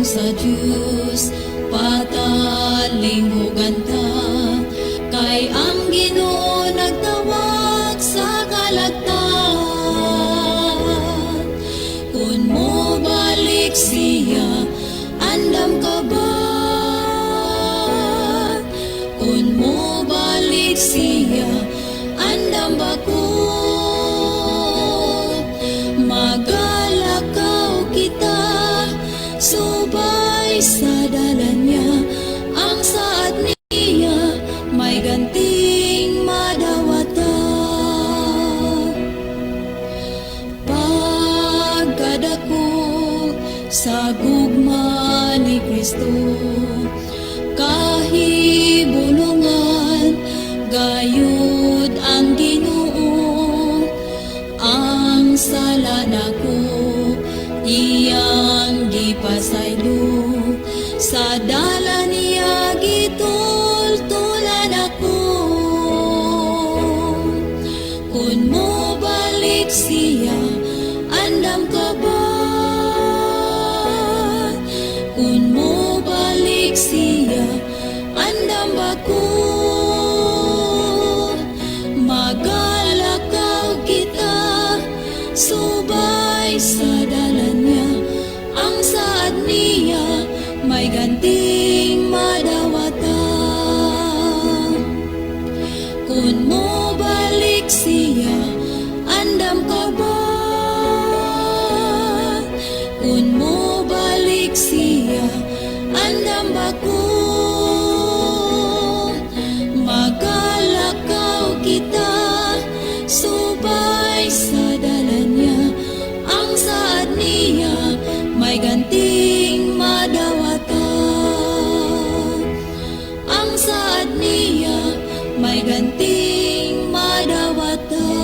Sa Diyos, patalinghugan ta, kay ang Ginoo nagtawag sa kalagtan. Kung mo balik siya, andam ka ba? Kung mo balik siya, andam ba ko? Magalakaw kita, subay sa dalan niya, ang saad niya, may ganting madawatan. Pagkadako sa gugma ni Kristo, kahibulungan gayud ang Ginoo, ang sala nako iyang gipasaylo, sa dala niya gitultulan ako. Kung mo balik siya, andam ka ba? Kung mo balik siya, andam ba ko? Magalakaw kita, subay sa dalan niya, ang saad niya, may ganting madawatan. Kung mo balik siya, andam ka ba? Kung mo balik siya, andam ba ko? Magalakaw kita, subay sa dalan niya, ang saad niya, may ganting madawatan. Ang saad niya, may ganting madawatan.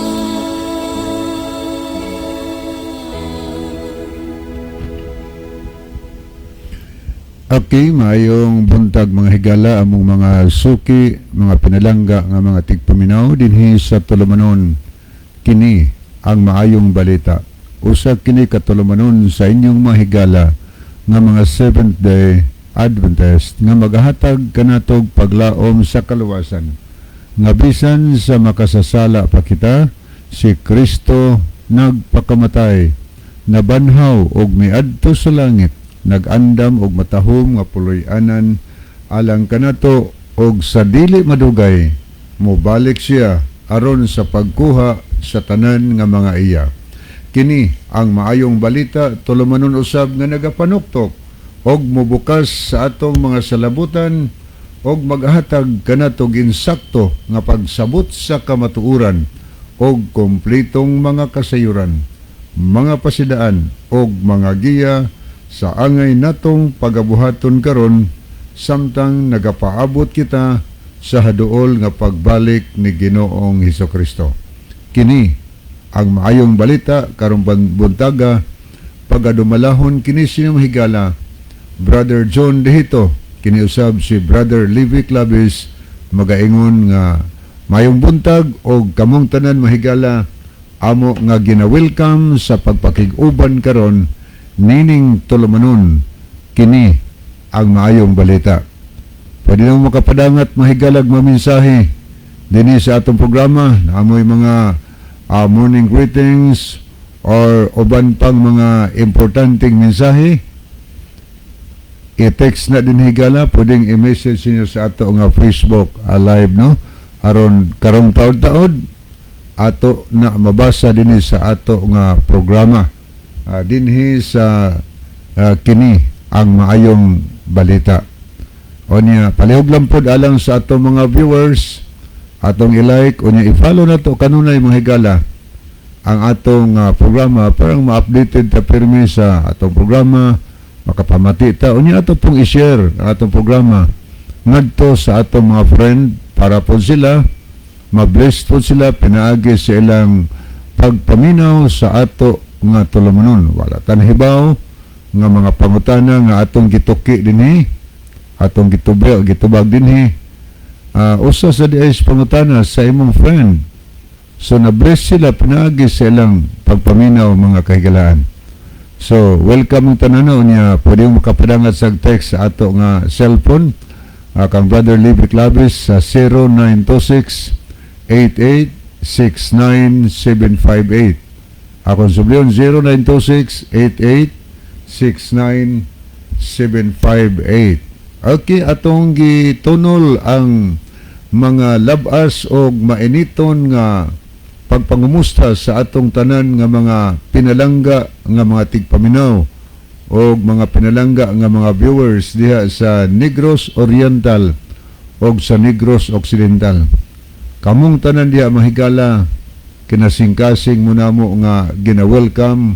Okay, maayong buntag, mga higala, among mga suki, mga pinalangga nga mga tigpaminaw dinhi sa tulumanon "Kini ang Maayong Balita". Usa kini ka tulumanon sa inyong mga higala nga mga Seventh Day Adventist nga magahatag kanatog paglaom sa kaluwasan. Nga bisan sa makasasala pa kita, si Kristo nagpakamatay, nabanhaw og miadto sa langit, nag-andam og matahom nga puloy-anan alang kanato, og sa dili madugay mobalik siya aron sa pagkuha sa tanan nga mga iya. Kini ang Maayong Balita, tulumanon usab nga nagapanuktok og mobukas sa atong mga salabutan og maghatag kanatog insakto nga pagsabot sa kamatuoran og kompletong mga kasayuran, mga pasidaan og mga giya sa angay natong pagabuhaton karon samtang nagapaabot kita sa haduol nga pagbalik ni Ginoong Hesus. Kini ang Maayong Balita karong buntaga. Pagadumalahon kini sa inyong higala, Brother John Dehito. Kini usab si Brother Levi Clavis, magaingon nga mayong buntag og kamong tanan, mahigala, amo nga gina-welcome sa pagpakig-uban karon nining tulumanon "Kini ang Maayong Balita". Pwede na mo makapadangat, mahigalag, maminsahe dinhi sa atong programa. Naamoy mga morning greetings or uban pang mga importanteng mensahe, i-text na din, higala. Pwedeng i-message niyo sa ato nga Facebook live, no, aron karong taod-taod ato na mabasa dinhi sa ato nga programa dinhi sa "Kini ang Maayong Balita". Unya palihog lang pod alang sa ato mga viewers, atong i-like, unya i-follow na to kanunay, mga higala, ang atong programa parang ma-updated ta pirmi sa atong programa, makapamati ta. Unya ato pong i-share ang atong programa ngadto sa atong mga friend para po sila ma-bless po sila pinaagi sa ilang pagpaminaw sa ato nga tulumanon. Wala tan hibaw nga mga pangutana nga atong gituki dinhi, atong gitubag gitubag dinhi, usa sa diay sa pangutana sa imong friend, so na-bless sila pinaagi sa ilang pagpaminaw, mga kahigalaan. So, welcome ang tanan niya. Pwede mo makapadangat sa text sa ato nga cellphone kang Brother Libby Clavis sa 0926 88 69758. Akong subliyon, 0926 88 69758. Okay, atong gitunol ang mga labas og mainiton nga pagpangumusta sa atong tanan nga mga pinalangga nga mga tigpaminaw o mga pinalangga nga mga viewers diha sa Negros Oriental o sa Negros Occidental. Kamong tanan diha, mahigala, kinasingkasing mo namo nga gina-welcome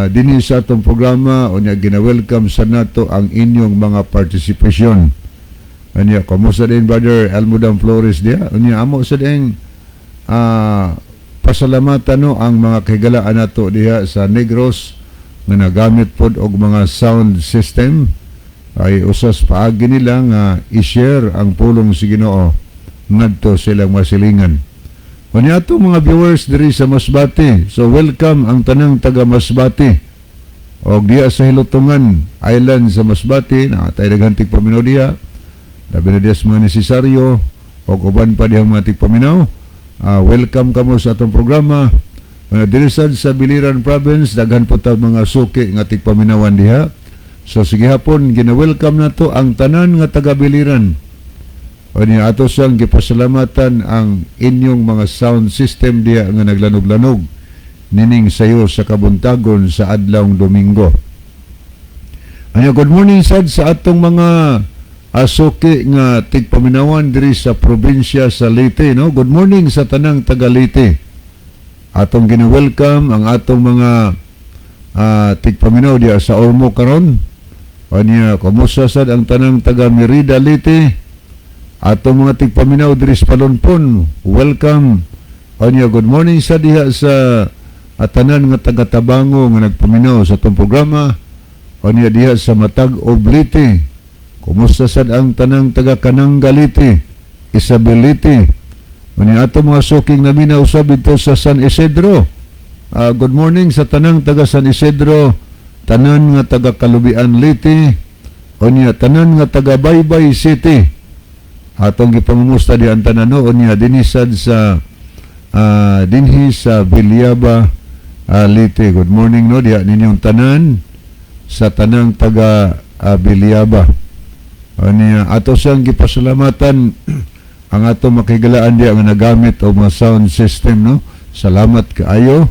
dinhi sa atong programa o niya gina-welcome sa nato ang inyong mga participation. Anya, kumusta din Brother Almudam Flores diha? Unya amo sa din pasalamatan, no, ang mga kahigalaan nato diha sa Negros nga nagamit pod og mga sound system ay usas paagi nila nga i-share ang pulong sa Ginoo ngadto silang masilingan. Unya ato mga viewers diri sa Masbate. So welcome ang tanang taga Masbate. Og diha sa Hilutungan Island sa Masbate, na tay daghan tigpaminaw diha. Labi na diha sa mga nesesaryo og uban pa dihang mga tigpaminaw. Welcome kamo sa atong programa. Diri sad sa Biliran Province, daghan po ta mga suki nga tigpaminawan diha. So sige hapon, gina-welcome nato ang tanan nga taga Biliran. O niya ato siyang gipasalamatan ang inyong mga sound system diha nga naglanog-lanog nining sayo sa kabuntagon sa adlawng Domingo. Anya, good morning sad sa atong mga asuki nga tigpaminawan diri sa probinsya sa Leyte, no? Good morning sa tanang taga Leyte. Atong gina-welcome ang atong mga tigpaminaw diha sa Ormoc karon. Anya, kumusta sad ang tanang taga Merida, Leyte? Atong mga tigpaminaw diri sa Palonpon, welcome. Anya, good morning sa diha sa tanan nga taga Tabango nga nagpaminaw sa atong programa. Anya, diha sa Matag-ob, Leyte. Kumusta sad ang tanang taga Kananga, Leyte, Isabel, Leyte? Anya, ato mga suking naminaw usab dito sa San Isidro. Good morning sa tanang taga San Isidro, tanan nga taga Kalubian, Leyte, unya tanan nga taga Baybay City. Atong gipangumusta di ang tanan, no, unya dinhi sad sa dinhi sa Villaba, Leyte. Good morning, no, diha ninyong tanan sa tanang taga Villaba. Unya ato siyang gipasalamatan ang ato makigalaan diha nga nagamit og mga sound system, no. Salamat kaayo.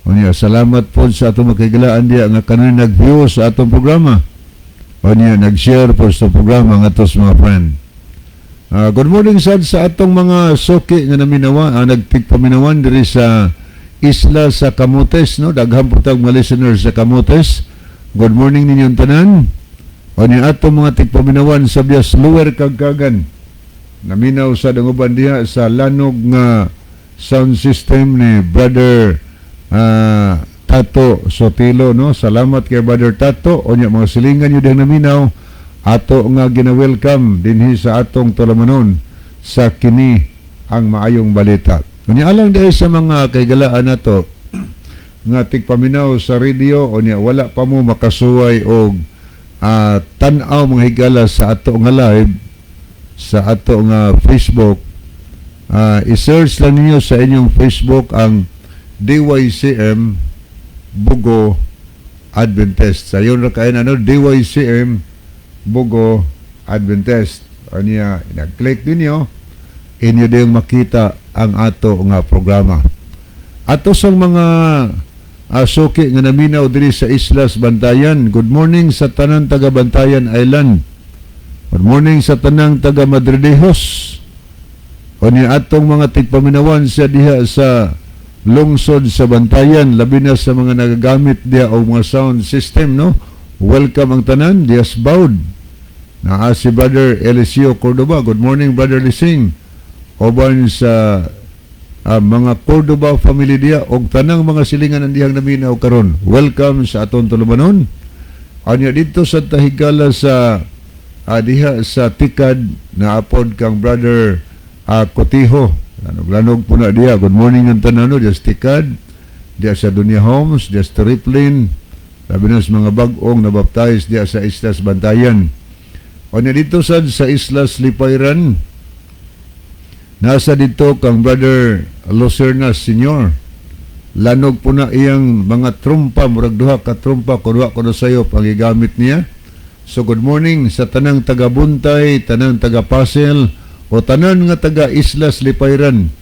Unya salamat po sa ato makigalaan diha nga kanunay nag-view sa atong programa. Unya nag-share po sa programa nga atos mga friend. Good morning sad sa atong mga suki nga naminawa, nagtigpaminawan diri sa isla sa Camotes, no. Daghan po tag mga listeners sa Camotes. Good morning ninyong tanan. Unya atong mga tigpaminawan sa Bias Lower Kagkagan. Naminaw sa danguban diha sa lanog nga sound system ni Brother Tato Sotilo, no. Salamat kay Brother Tato. Unya mga silingan nyo dihang naminaw, ato nga gina-welcome dinhi sa atong tulumanon sa Kini ang Maayong Balita. Unya alang dahil sa mga kaigalaan nato nga tigpaminaw sa radio, unya wala pa mo makasuway og tan-aw, mga higala, sa ato nga live sa ato nga Facebook, i-search lang ninyo sa inyong Facebook ang DYCM Bogo Adventist. Sayon ra kay ano, DYCM Bogo Adventist. Anya nag-click ninyo, inyo din makita ang ato nga programa. Ato sa mga suki nga naminaw diri sa Islas Bantayan. Good morning sa tanan taga Bantayan Island. Good morning sa tanang taga Madridejos. Unya atong mga tigpaminawan sa diha sa lungsod sa Bantayan, labi na sa mga nagagamit diha og mga sound system, no. Welcome ang tanan diha sa Baud. Naa si Brother Eliseo Cordoba. Good morning, Brother Lising. Uban sa mga Cordoba family diha og tanang mga silingan ang dihang naminaw karon. Welcome sa aton tulumanon. Anya dito sa Tahigala sa diha sa Tikad, naapod kang Brother Cotijo. Lanog-lanog po na diha. Good morning ang tanan, no, diha sa Tikad, diha sa Dunya Homes, diha sa Triplin. Labi na sa mga bag-ong nabaptize diya sa Islas Bantayan. O na dito sad sa Islas Lipayran, nasa dito kang Brother Lucerna Senior. Lanog po na iyang mga trumpa, murag duha ka trumpa, kuha ko na sayo ang gigamit niya. So good morning sa tanang taga-Buntay, tanang taga-Pasel, o tanan nga taga Islas Lipayran,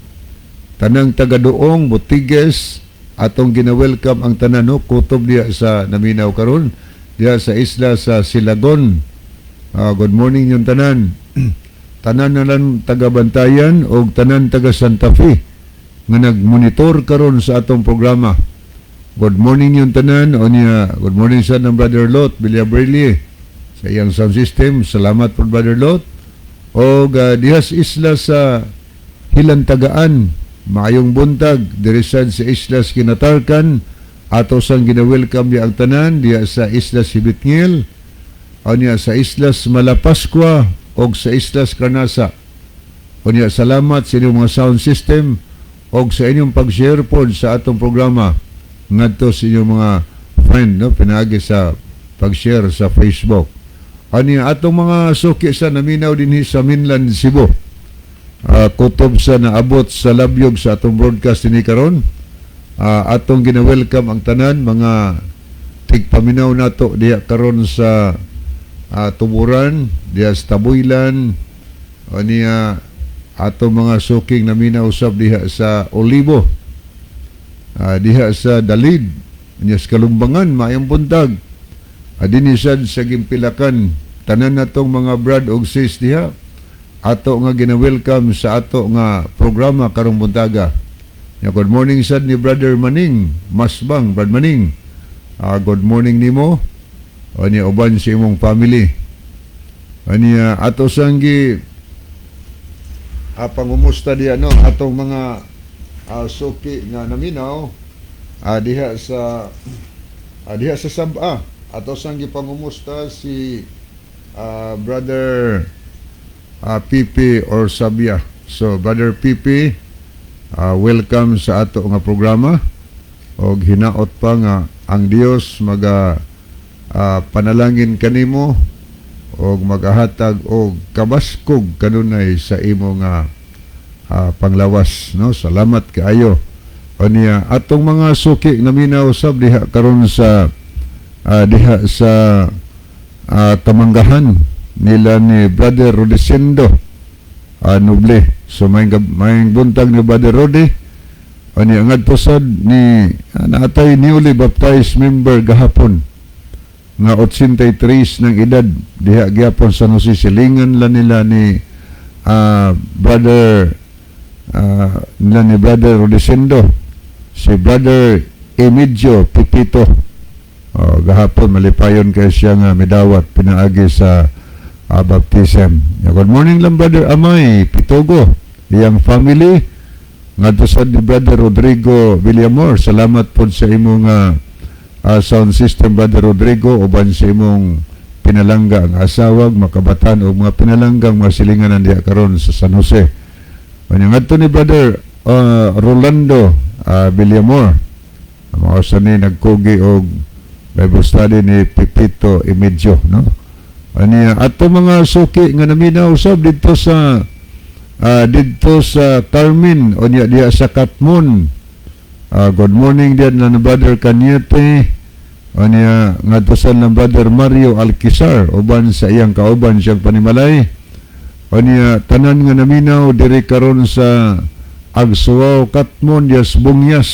tanang taga Duong, Butiges, atong gina-welcome ang tanan, no, kutob diya sa naminaw karon diya sa isla sa Silagon. Good morning yung tanan. Tanan na lang taga Bantayan o tanan taga Santa Fe nga nagmonitor karon sa atong programa. Good morning yung tanan. O niya, good morning sa ng Brother Lot Villabrille sa iyang sound system. Salamat po, Brother Lot. O diha sa isla sa Hilantagaan, maayong buntag. Diri sad sa Islas Kinatarkan, ato sang gina-welcome diya ang tanan diha sa Islas Hibitngil, unya sa Islas Malapascua og sa Islas Carnasa. Unya salamat sa inyong mga sound system og sa inyong pag-share pod sa atong programa ngadto sa inyong mga friend, no, pinaagi sa pag-share sa Facebook. Ani atong mga suki sa naminaw dinhi sa mainland Cebu. Kutob sa naabot sa labyog sa atong broadcast dinhi karon. Atong gina-welcome ang tanan mga tigpaminaw nato diha karon sa Tuburan, diha sa Tabuilan, niya atong mga suking naminaw usab diha sa Olivo, diha sa Dalid, niya sa Kalumbangan, maayong buntag. Dinhi sad sa Gimpilakan, tanan natong mga brad og sis diha, ato nga gina-welcome sa ato nga programa karong buntaga. Ya, good morning sad ni Brother Maning, Masbang, Brad Maning. Good morning nimo. O niya uban sa imong family. Aniya ato sanggi pangumusta diya, no, atong mga suki nga naminaw diha sa Saba. Ato sang gipangumusta si Brother Pipi or Sabia. So Brother Pipi, welcome sa ato nga programa og hinaot pa nga ang Dios maga panalangin kanimo og magahatag og kabaskog kanunay sa imo nga panglawas, no. Salamat kaayo. Unya atong mga suki naminaw sab diha karon sa diha sa Kamanggahan nila ni Brother Rodesendo Noble. So may buntag ni Brother Rode. Unya ngadto sad ni naatay newly baptized member gahapon nga 83 ng edad diha gyapon sa Jose, silingan lang nila ni brother nila ni Brother Rodesendo, si Brother Emilio Pipito. Oh, gahapon malipayon kay siya nga midawat pinaagi sa baptism. Yeah, good morning lang Brother Amay Pitogo, iyang family, ngadto sa ni Brother Rodrigo Villamor. Salamat pod sa imong sound system, Brother Rodrigo, uban sa imong pinalangga ang asawag, makabatan o mga pinalanggang mga silingan diha karon sa San Jose. Unya ngadto ni Brother Rolando Villamor. Ang mga sa ni nagkugi og Bible study ni Pipito Emilio, no? Aniya ato mga suki nga naminaw usab didto sa Carmen o niya diha sa Katmon. Good morning diyan na Brother Cañete. O niya ngadto sa na Brother Mario Alquizar uban sa iyang kauban siyang panimalay. O niya tanan nga naminaw diri karon sa Agsuaw, Katmon, Dias Bungyas.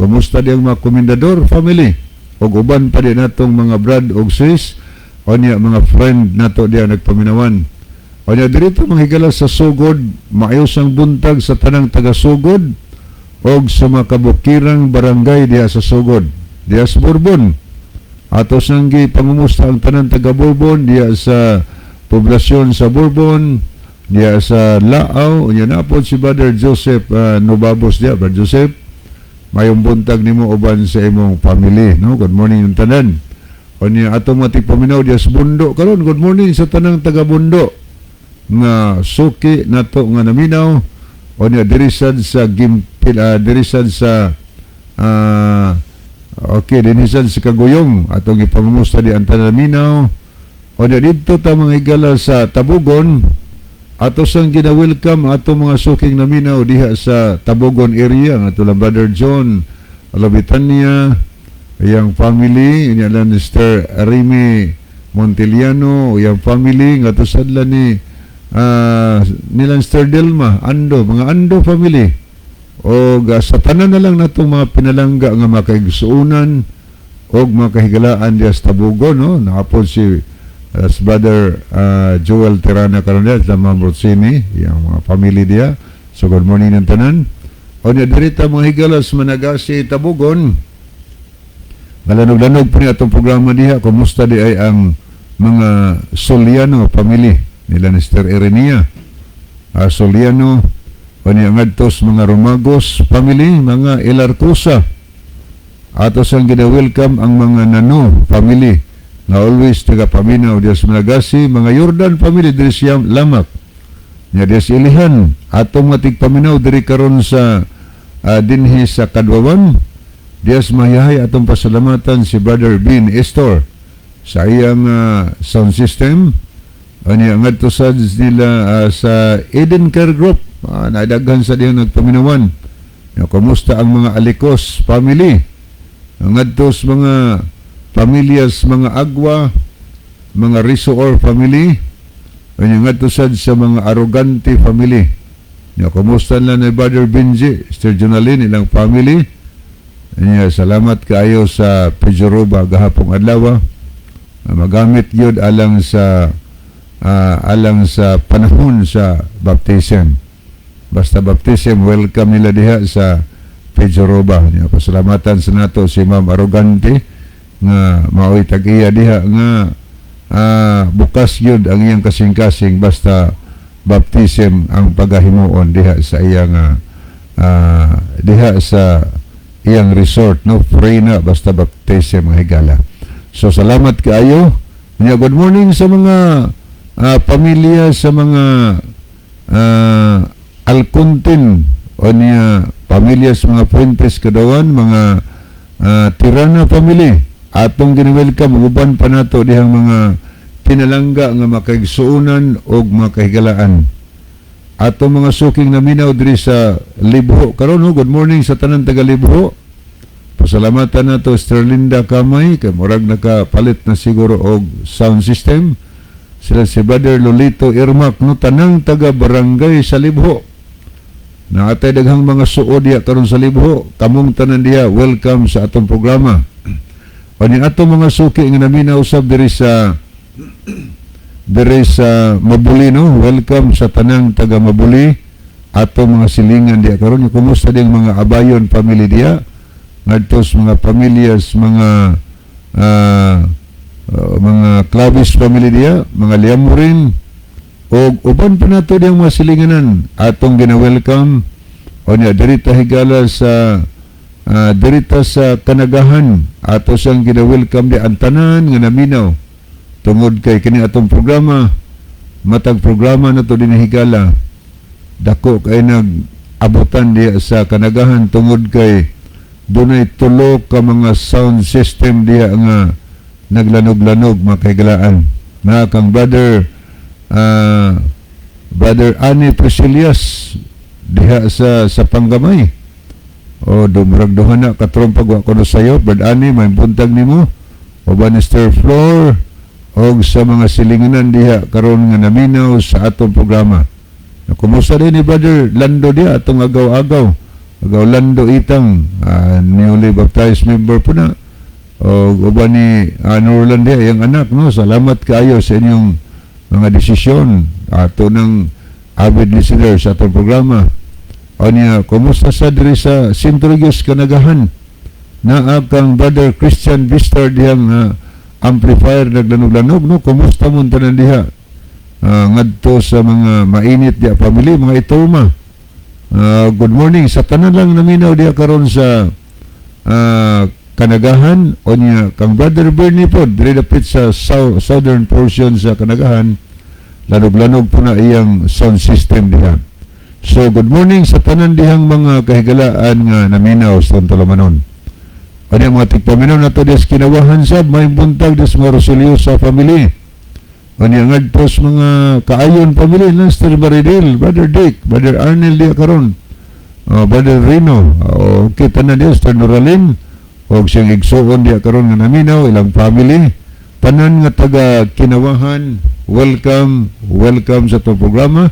Kumusta diyang mga komendador family? Og uban pa din natong mga brad og sis o niya mga friend nato diya nagpaminawan. O niya dirito mga higala sa Sugod, maayos ang buntag sa tanang taga Sugod og sa mga kabukirang barangay diha sa Sugod. Diha sa Bourbon. Ato sanggi pangumusta ang tanan taga Bourbon diha sa poblasyon sa Bourbon, diha sa Laaw, unya napod si Brother Joseph Nobabos diha, Brother Joseph. Mayong buntag nimo uban sa imong family, no? Good morning yung tanan. Unya atong mga tigpaminaw diha sa Bundo karon, good morning sa tanang taga Bundo nga suki nato nga naminaw. Unya diri sad sa Gimpil, diri sad sa Okay, dinhi sa Kaguyong, atong ipangumusta di ang tanan naminaw. O na dito ta, mga higala, sa Tabugon, ato sang gina-welcome ato mga suking naminaw diha sa Tabugon area, ang ato lang Brother John Alabitania, iyang family, inya lang Mr. Remy Montiliano, iyang family, nga to sadla ni nilang Sir Delma, Ando, mga Ando family. O sa tanan na lang natong mga pinalangga nga makaigsuunan o mga kahigalaan diya sa Tabugon, no? Nakapon si brother Joel Tirana karon diya, sa Ma'am Rotsini, iyang mga family diya. So good morning ng tanan. O niya dirita, mga higala, sa Managasi Tabugon. Malanog-lanog po ni atong programa diha. Kumusta di ay ang mga Soliano family nila ni Sir Erenia. Soliano, o niya ngadtos mga Romagos family, mga Elarcosa. Ato sang gina-welcome ang mga Nano family na always taga paminaw diya sa Managasi, mga Jordan family diri siya Lamak. Nya diya sa Ilihan, atong mga tigpaminaw diri karon sa dinhi sa Kadwawan. Diya sa Mayahay, atong pasalamatan si Brother Bin Estor sa iyang sound system. Ani ngadto sa nila sa Eden Care Group, nadaghan sa diyang nagpaminawan. Ya, kumusta ang mga Alikos family? Ngadto sa mga pamilyas, mga Agwa, mga Risoor family, ani ngadto sad sa mga Arrogante family. Ya, kumusta lang ni Brother Benji, Sir Jonalyn, ilang family. Anya, salamat kaayo sa Pejoroba gahapong adlaw. Magamit gyud alang sa panahon sa baptism. Basta baptism, welcome nila diha sa Pejoroba. Nya, pasalamatan sa nato si Ma'am Arrogante nga maoy tag-iya diha nga bukas gyud ang iyang kasing-kasing basta baptism ang pagahimuon diha sa iyang diha sa iyang resort, no? Free na basta baptism, mga higala. So salamat kaayo. Nya, good morning sa mga pamilya sa mga Alcontin o niya pamilya sa mga Fuentes Kadawan, mga Tirana family, atong gina-welcome. Uban pa nato dihang mga pinalangga nga makaigsuonan og makahigalaan, atong mga suking naminaw diri sa Libho karon, no? Good morning sa tanan taga Libho. Pasalamatan nato Sterlinda Kamay kay murag nakapalit na siguro og sound system sila, si Brother Lolito Irmak, no? Tanang taga barangay sa Libho, naatay daghang mga suod diha karon sa Libho. Kamong tanan diha, welcome sa atong programa. Ani atong mga suki nga naminaw usab diri sa Mabuli, no? Welcome sa tanang taga Mabuli, atong mga silingan diha karon. Kumusta ding mga Abayon family diha, ngadto sa mga pamilyas mga Clavis family diha, mga Liamurin og uban pa nato diyang mga silinganan, atong gina-welcome. O niya diri ta, higala, sa diri ta sa Kanagahan, ato siyang gina-welcome di ang tanan nga naminaw tungod kay kini atong programa, matag programa na to din, higala, dako kay nag abutan diha sa Kanagahan tungod kay dunay tulo ka mga sound system diha nga naglanog-lanog, mga kahigalaan, na kang brother Ani Priscilias diha sa Panggamay o dumrag duha na katrompag wa kuno sayo. Brother Ani, may buntag nimo, o Banister Floor og sa mga silinganan diha karon nga naminaw sa atong programa. Na kumusta din ni Brother Lando diha, atong agaw-agaw, Agaw Lando Itang, newly baptized member po na o uban ni Norland diha, iyang anak, no? Salamat kaayo sa inyong mga desisyon, ato ng avid listener sa atong programa. O niya, kumusta sa diri sa Sintrugos Kanagahan, naa kang Brother Christian Vistar dihang amplifier naglanog-lanog, no? Kumusta mo tanan diha? Ngadto sa mga Mainit diha family, mga Itoma. Good morning sa tanan lang naminaw diha karon sa Kanagahan. O niya kang Brother Bernie po diri dapit sa southern portion sa Kanagahan, lanog-lanog po na iyang sound system diha. So good morning sa tanan dihang mga kahigalaan nga naminaw sa Tulumanon. Ano mga tigpaminaw nato diha sa Kinawahan sab, maayong buntag diha sa mga Rosiliosa family. Ano ngadto sa mga Kaayon family, Lester Baridil, Brother Dick, Brother Arnel diha karon. Brother Rino, okay tanan diha, Sister Noralyn, og siyang igsuon diha karon nga naminaw, ilang family. Tanan nga taga Kinawahan, welcome, welcome sa atong programa.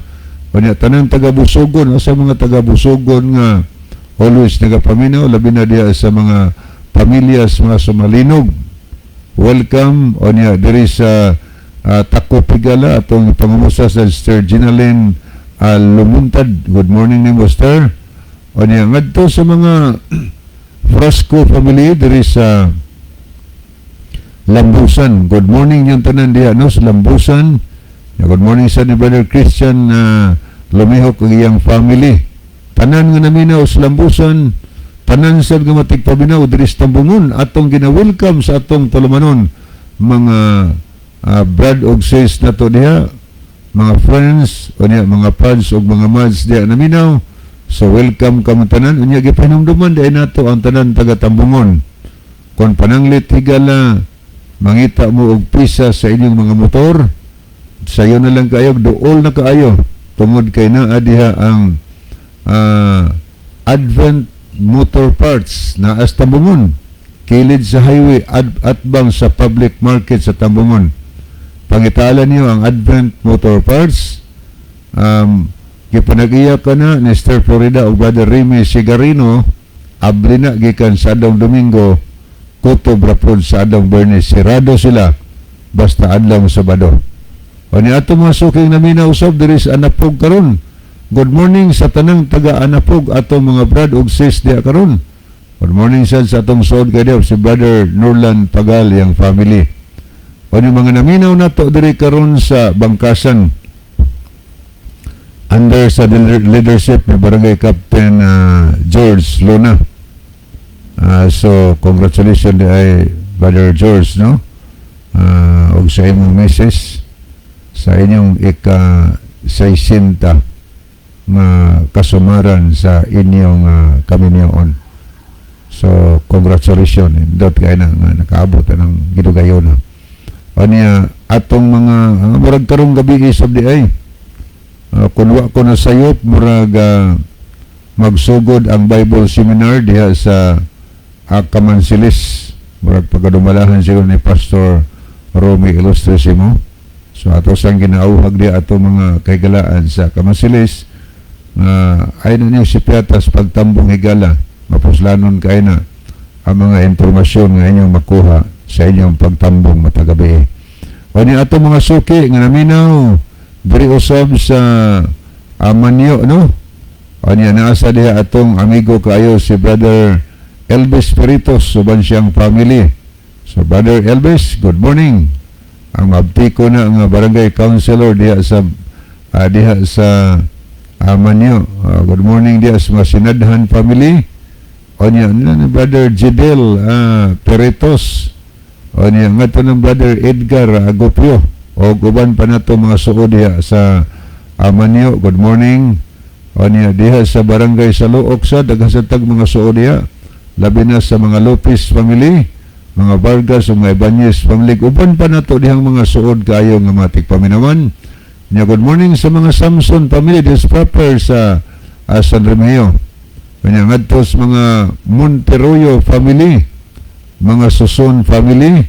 Unya tanan taga Busogon, sa mga taga Busogon nga always nagapaminaw, labi na diha sa mga pamilya sa mga Sumalinog. Welcome. Unya diri sa Takop, higala, atong pangumusta sa Sister Ginalyn Lumuntad. Good morning nimo, Sister. Unya ngadto sa mga Frasco family diri sa Lambusan. Good morning yung tanan diha, no, sa Lambusan. Yeah, good morning sa ni Brother Christian Lumihok ug iyang family. Tanan nga naminaw sa Lambusan, tanan sad nga matigpaminaw diri sa Tambungon, atong gina-welcome sa atong tulumanon, mga brad og sis nato diha, mga friends, unya mga pads ug mga mads diha naminaw. So welcome kamo tanan. Unya gipahinumduman diay nato ang tanan taga Tambungon. Kung pananglit, higala, mangita mo og pisa sa inyong mga motor, sayo na lang kayo, duol na kaayo tungod kay naa diha ang Advent Motor Parts na sa Tambungon, kilid sa highway, atbang sa public market sa Tambungon. Pangitalan niyo ang Advent Motor Parts. Gipanag-iya ka na ni Sir Florida o Brother Remy Sigarino. Abli na gikan sa adlong Domingo, kutob rapod sa adlong Biyernes. Sirado sila basta adlaw Sabado. O ni ato mga suking naminaw usab diri sa Anapog karon. Good morning sa tanang taga Anapog, ato mga brad ug sis diha karon. Good morning sad sa atong suod kay diha, si Brother Nurlan Pagal, yang family. O ni mga naminaw nato diri karon sa Bangkasan under sa leadership ni Barangay Captain George Luna. So congratulations di ay Brother George, no? Ug sa imong misis sa inyong ika 60 nga kasumaran sa inyong kaminyoon. So congratulations, dot kay na nga nakaabot ng gidugayon na. Anya atong mga murag karong gabi isab di ay kun wa ko na sayop, murag magsugod ang Bible seminar diha sa Kamansilis. Murag pagkadumalahan siguro ni Pastor Romy Ilustrisimo. So ato sang ginauhag diha ato mga kahigalaan sa Kamansilis nga ay na niyo si Piatas pagtambong, higala, mapuslanon kay na ang mga impormasyon nga inyong makuha sa inyong pagtambong matag gabi. O ni ato mga suki nga naminaw diri usab sa Amanyo, no? O niya naasa diha atong amigo kaayo si Brother Elvis Peritos uban siyang family. So Brother Elvis, good morning. Ang mabtiko na nga barangay councilor diha sa Amanyo. Good morning diha sa mga Sinadhan family. O niya ni Brother Jidel Peritos. O niya ngadto ng Brother Edgar Agopio. O uban pa nato mga suod diha sa Amanyo. Good morning. O niya diha sa barangay sa Luok sa daghan sa tag mga suod diha. Labi na sa mga Lopez family, mga Vargas o mga Ibanez family. Uban pa nato dihang mga suod kaayo nga mga tigpaminawan. Nya good morning sa mga Samson family des proper sa San Remeo. Kanya ngadto sa mga Monteroyo family, mga Suson family.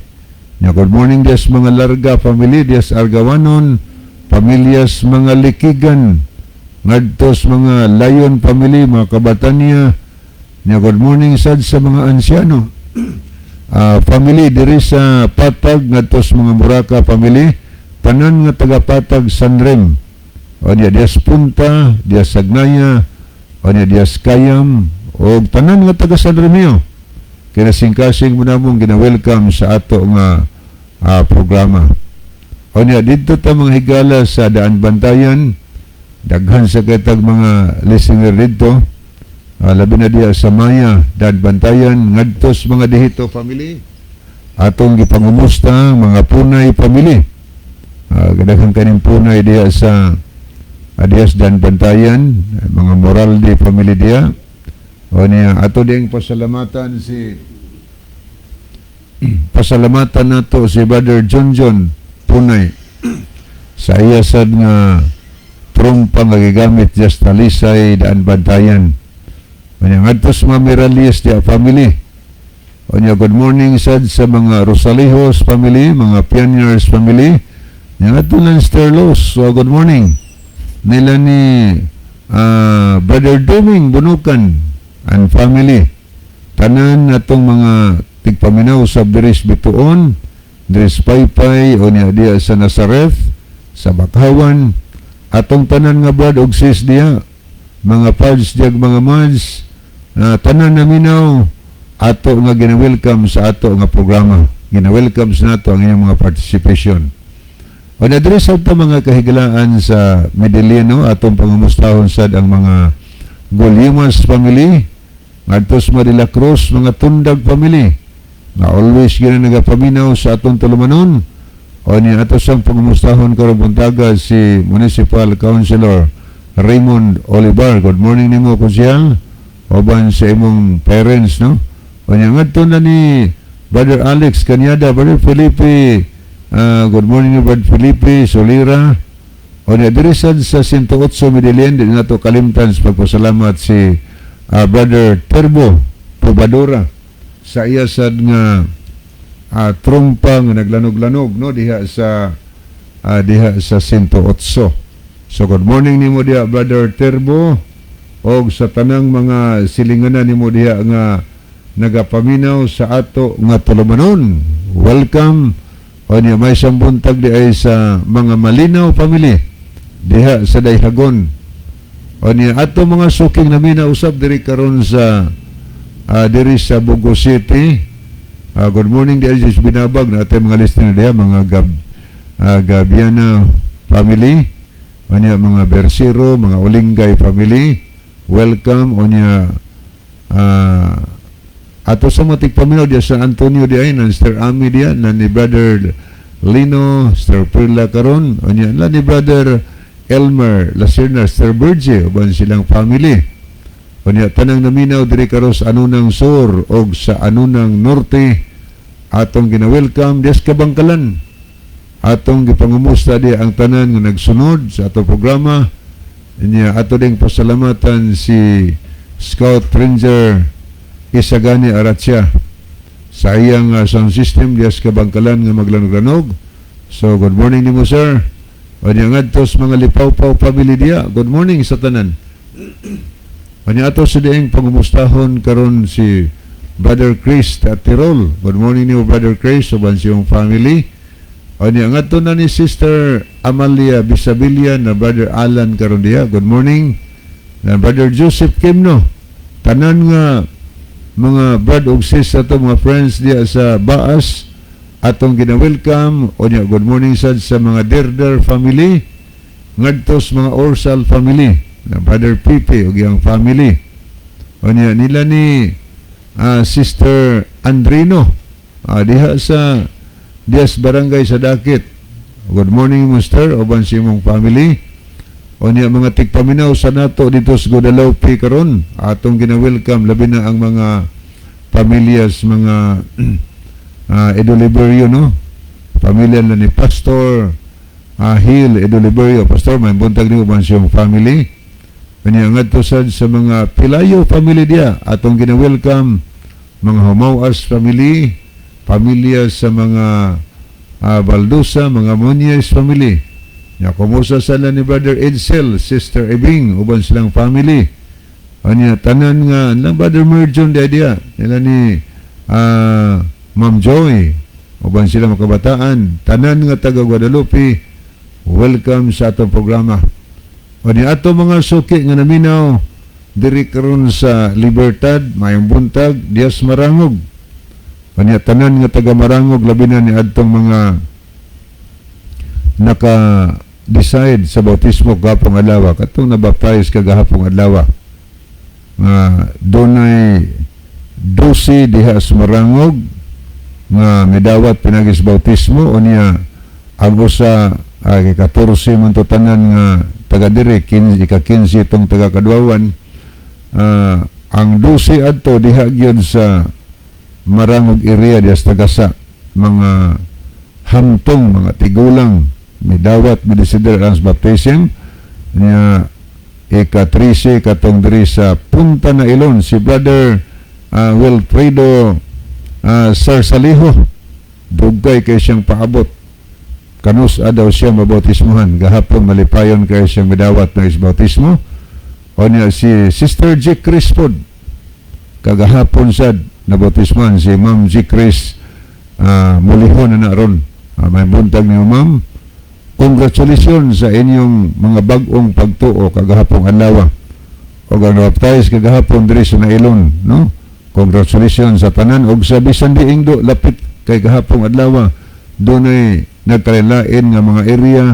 Nya good morning des mga Larga family des Argawanon, pamilyas mga Likigan, ngadto sa mga Lion family, mga Kabatanya. Nya good morning sad sa mga ansyano family diri sa Patag, ngadto sa mga Muraka family, tanan nga taga Patag Sanrem. O niya dias Punta, dias Sagnaya, o niya dias Kayam, o tanan nga taga San Remeo. Kinasingkasing mo namong gina-welcome sa ato nga programa. O niya dito ta, mga higala, sa Daan Bantayan, daghan sa kitag mga listener dito. Labi na diya sa Maya, Daan Bantayan, ngadto sa mga Dihito family. Atong gipangumusta mga Punay family. Kadaghan kaning Punay diya sa Adias Dan Bantayan, mga Moralde family diya. O niya, ato ding pasalamatan si Pasalamatan nato si Brother John John Punay sa iya sad nga trumpa nga gigamit just Talisay, Daan Bantayan. Unya ngadto sa mga Miralies diya family. Unya good morning sad sa mga Rosalejos family, mga Pioneers family. Nya ngadto lang Sterlos. So good morning. Nila ni Brother Doming Bunukan and family. Tanan natong mga tigpaminaw sa Biris Bituon, Dris Paypay, o niya diya sa Nazareth, sa Bakhawan, atong tanan nga brad og sis diya, mga pads diya, mga mads, na tanan naminaw, ato nga gina-welcome sa ato nga programa. Gina-welcome sa nato ang inyong mga participation. O na diri sa mga kahigalaan sa Medellin, no, atong pangumustahon sad ang mga Golimas family, ngadto sa mga De La Cruz, mga Tundag family, nga always gina nagapaminaw sa atong tulumanon. O niya ato sang pangumustahon karong buntaga si Municipal Councilor Raymond Olivar. Good morning nimo, konsehal, uban sa imong parents, no? O niya ngadto na ni Brother Alex Canyada, Brother Felipe, good morning ni Brother Felipe Solira. O niya diri sad sa 108 Medellin, di nato kalimtan sa pagpasalamat si Brother Turbo Pobadora sa iya sad nga trumpa nga naglanog-lanog, no, diha sa 108. So good morning nimo diha, Brother Turbo, og sa tanang mga silinganan nimo diha nga nagapaminaw sa ato nga tulumanon. Welcome. O niya may buntag di ay sa mga Malinaw family diha sa Dayhagon. O niya ato mga suking naminaw usab diri karon sa diri sa Bogo City. Good morning di ay sa Binabag na ating mga listener diha, mga Gabiana family. O niya mga Bersiro, mga Olingay family. Welcome. O niya ato sa mga tigpaminaw diya sa Antonio di ay nan Sir Ami diya nan ni Brother Lino, Sir Perla karon, o niya ni Brother Elmer Lacerna, Sir Berge uban silang family. O niya tanang naminaw diri karon sa Anunang Sur og sa Anunang Norte, atong gina-welcome dias Kabangkalan. Atong gipangumusta di ang tanan nga nagsunod sa atong programa. Niya ato ding pasalamatan si Scout Ranger Isagani Aratsya sa iyang sound system dias Kabangkalan nga maglanog-lanog. So good morning nimo, sir. O niya ngadto sa mga Lipawpaw family diya. Good morning sa tanan. O niya ato sa dieng pangumustahon karon si Brother Chris at Tirol. Good morning nimo, Brother Chris, uban siyong family. O niya ngadto na ni Sister Amalia Bisabilia na Brother Alan karon diya. Good morning. Na Brother Joseph Kimno. Tanan nga mga brad ug sis ato, mga friends diya sa Baas, atong gina-welcome. O niya good morning sad sa mga Derder family, ngadto sa mga Orsal family na Brother Pipe ug iyang family. O niya nila ni Sister Andrino diha sa Dias Barangay sa Dakit. Good morning, Mister, uban sa imong family. O niya mga tigpaminaw sa nato dito sa Guadalupe karon, atong gina-welcome, labi na ang mga pamilyas mga Edoliberio, no? Pamilya na ni Pastor Hill Edoliberio. Pastor, may buntag nimo uban sa imong family. Kanya ngadto sad sa mga Pilayo family diya, atong gina-welcome mga Humawas family, pamilya sa mga Baldusa, mga Muñez family. Nya kumusta sala ni Brother Edsel, Sister Ebing, uban silang family. Anya tanan nga lang Brother Merjon diya diya, nila ni Ma'am Joy, uban sila mga kabataan, tanan nga taga Guadalupe, welcome sa atong programa. O ni ato mga suki nga naminaw diri karon sa Libertad, mayong buntag, dias Marangog. Kanya tanan nga taga Marangog, labi na ni adtong mga naka-decide sa bautismo gahapong adlaw, katong nabaptize kagahapong adlaw. Nga dunay 12 diha sa Marangog nga midawat pinagi sa bautismo. O niya ang usa ay 14 man to tanan nga taga diri, 15, ika 15 itong taga Kadwawan. Ang 12 adto diha gyud sa Marangog area diya sa Tagasa, mga hamtong, mga tigulang midawat, midesider ang baptism niya. Ika-13 katong diri sa Punta na Ilon, si Brother Wilfredo Sarsaliho, dugay kay siyang paabot kanus daw siya mabautismohan. Gahapon malipayon kay siyang midawat ng bautismo. O niya si Sister J. Crispod, kagahapon sad nabautismohan si Ma'am J. Chris mulihon na ron. May buntag niyo, ma'am. Congratulations sa inyong mga bag-ong pagtuo kagahapong adlaw. Og ang nabaptize kagahapon diri sa Nailon, no? Congratulations sa tanan og sa bisan diing do lapit kay gahapong adlaw dunay nagkalain nga mga area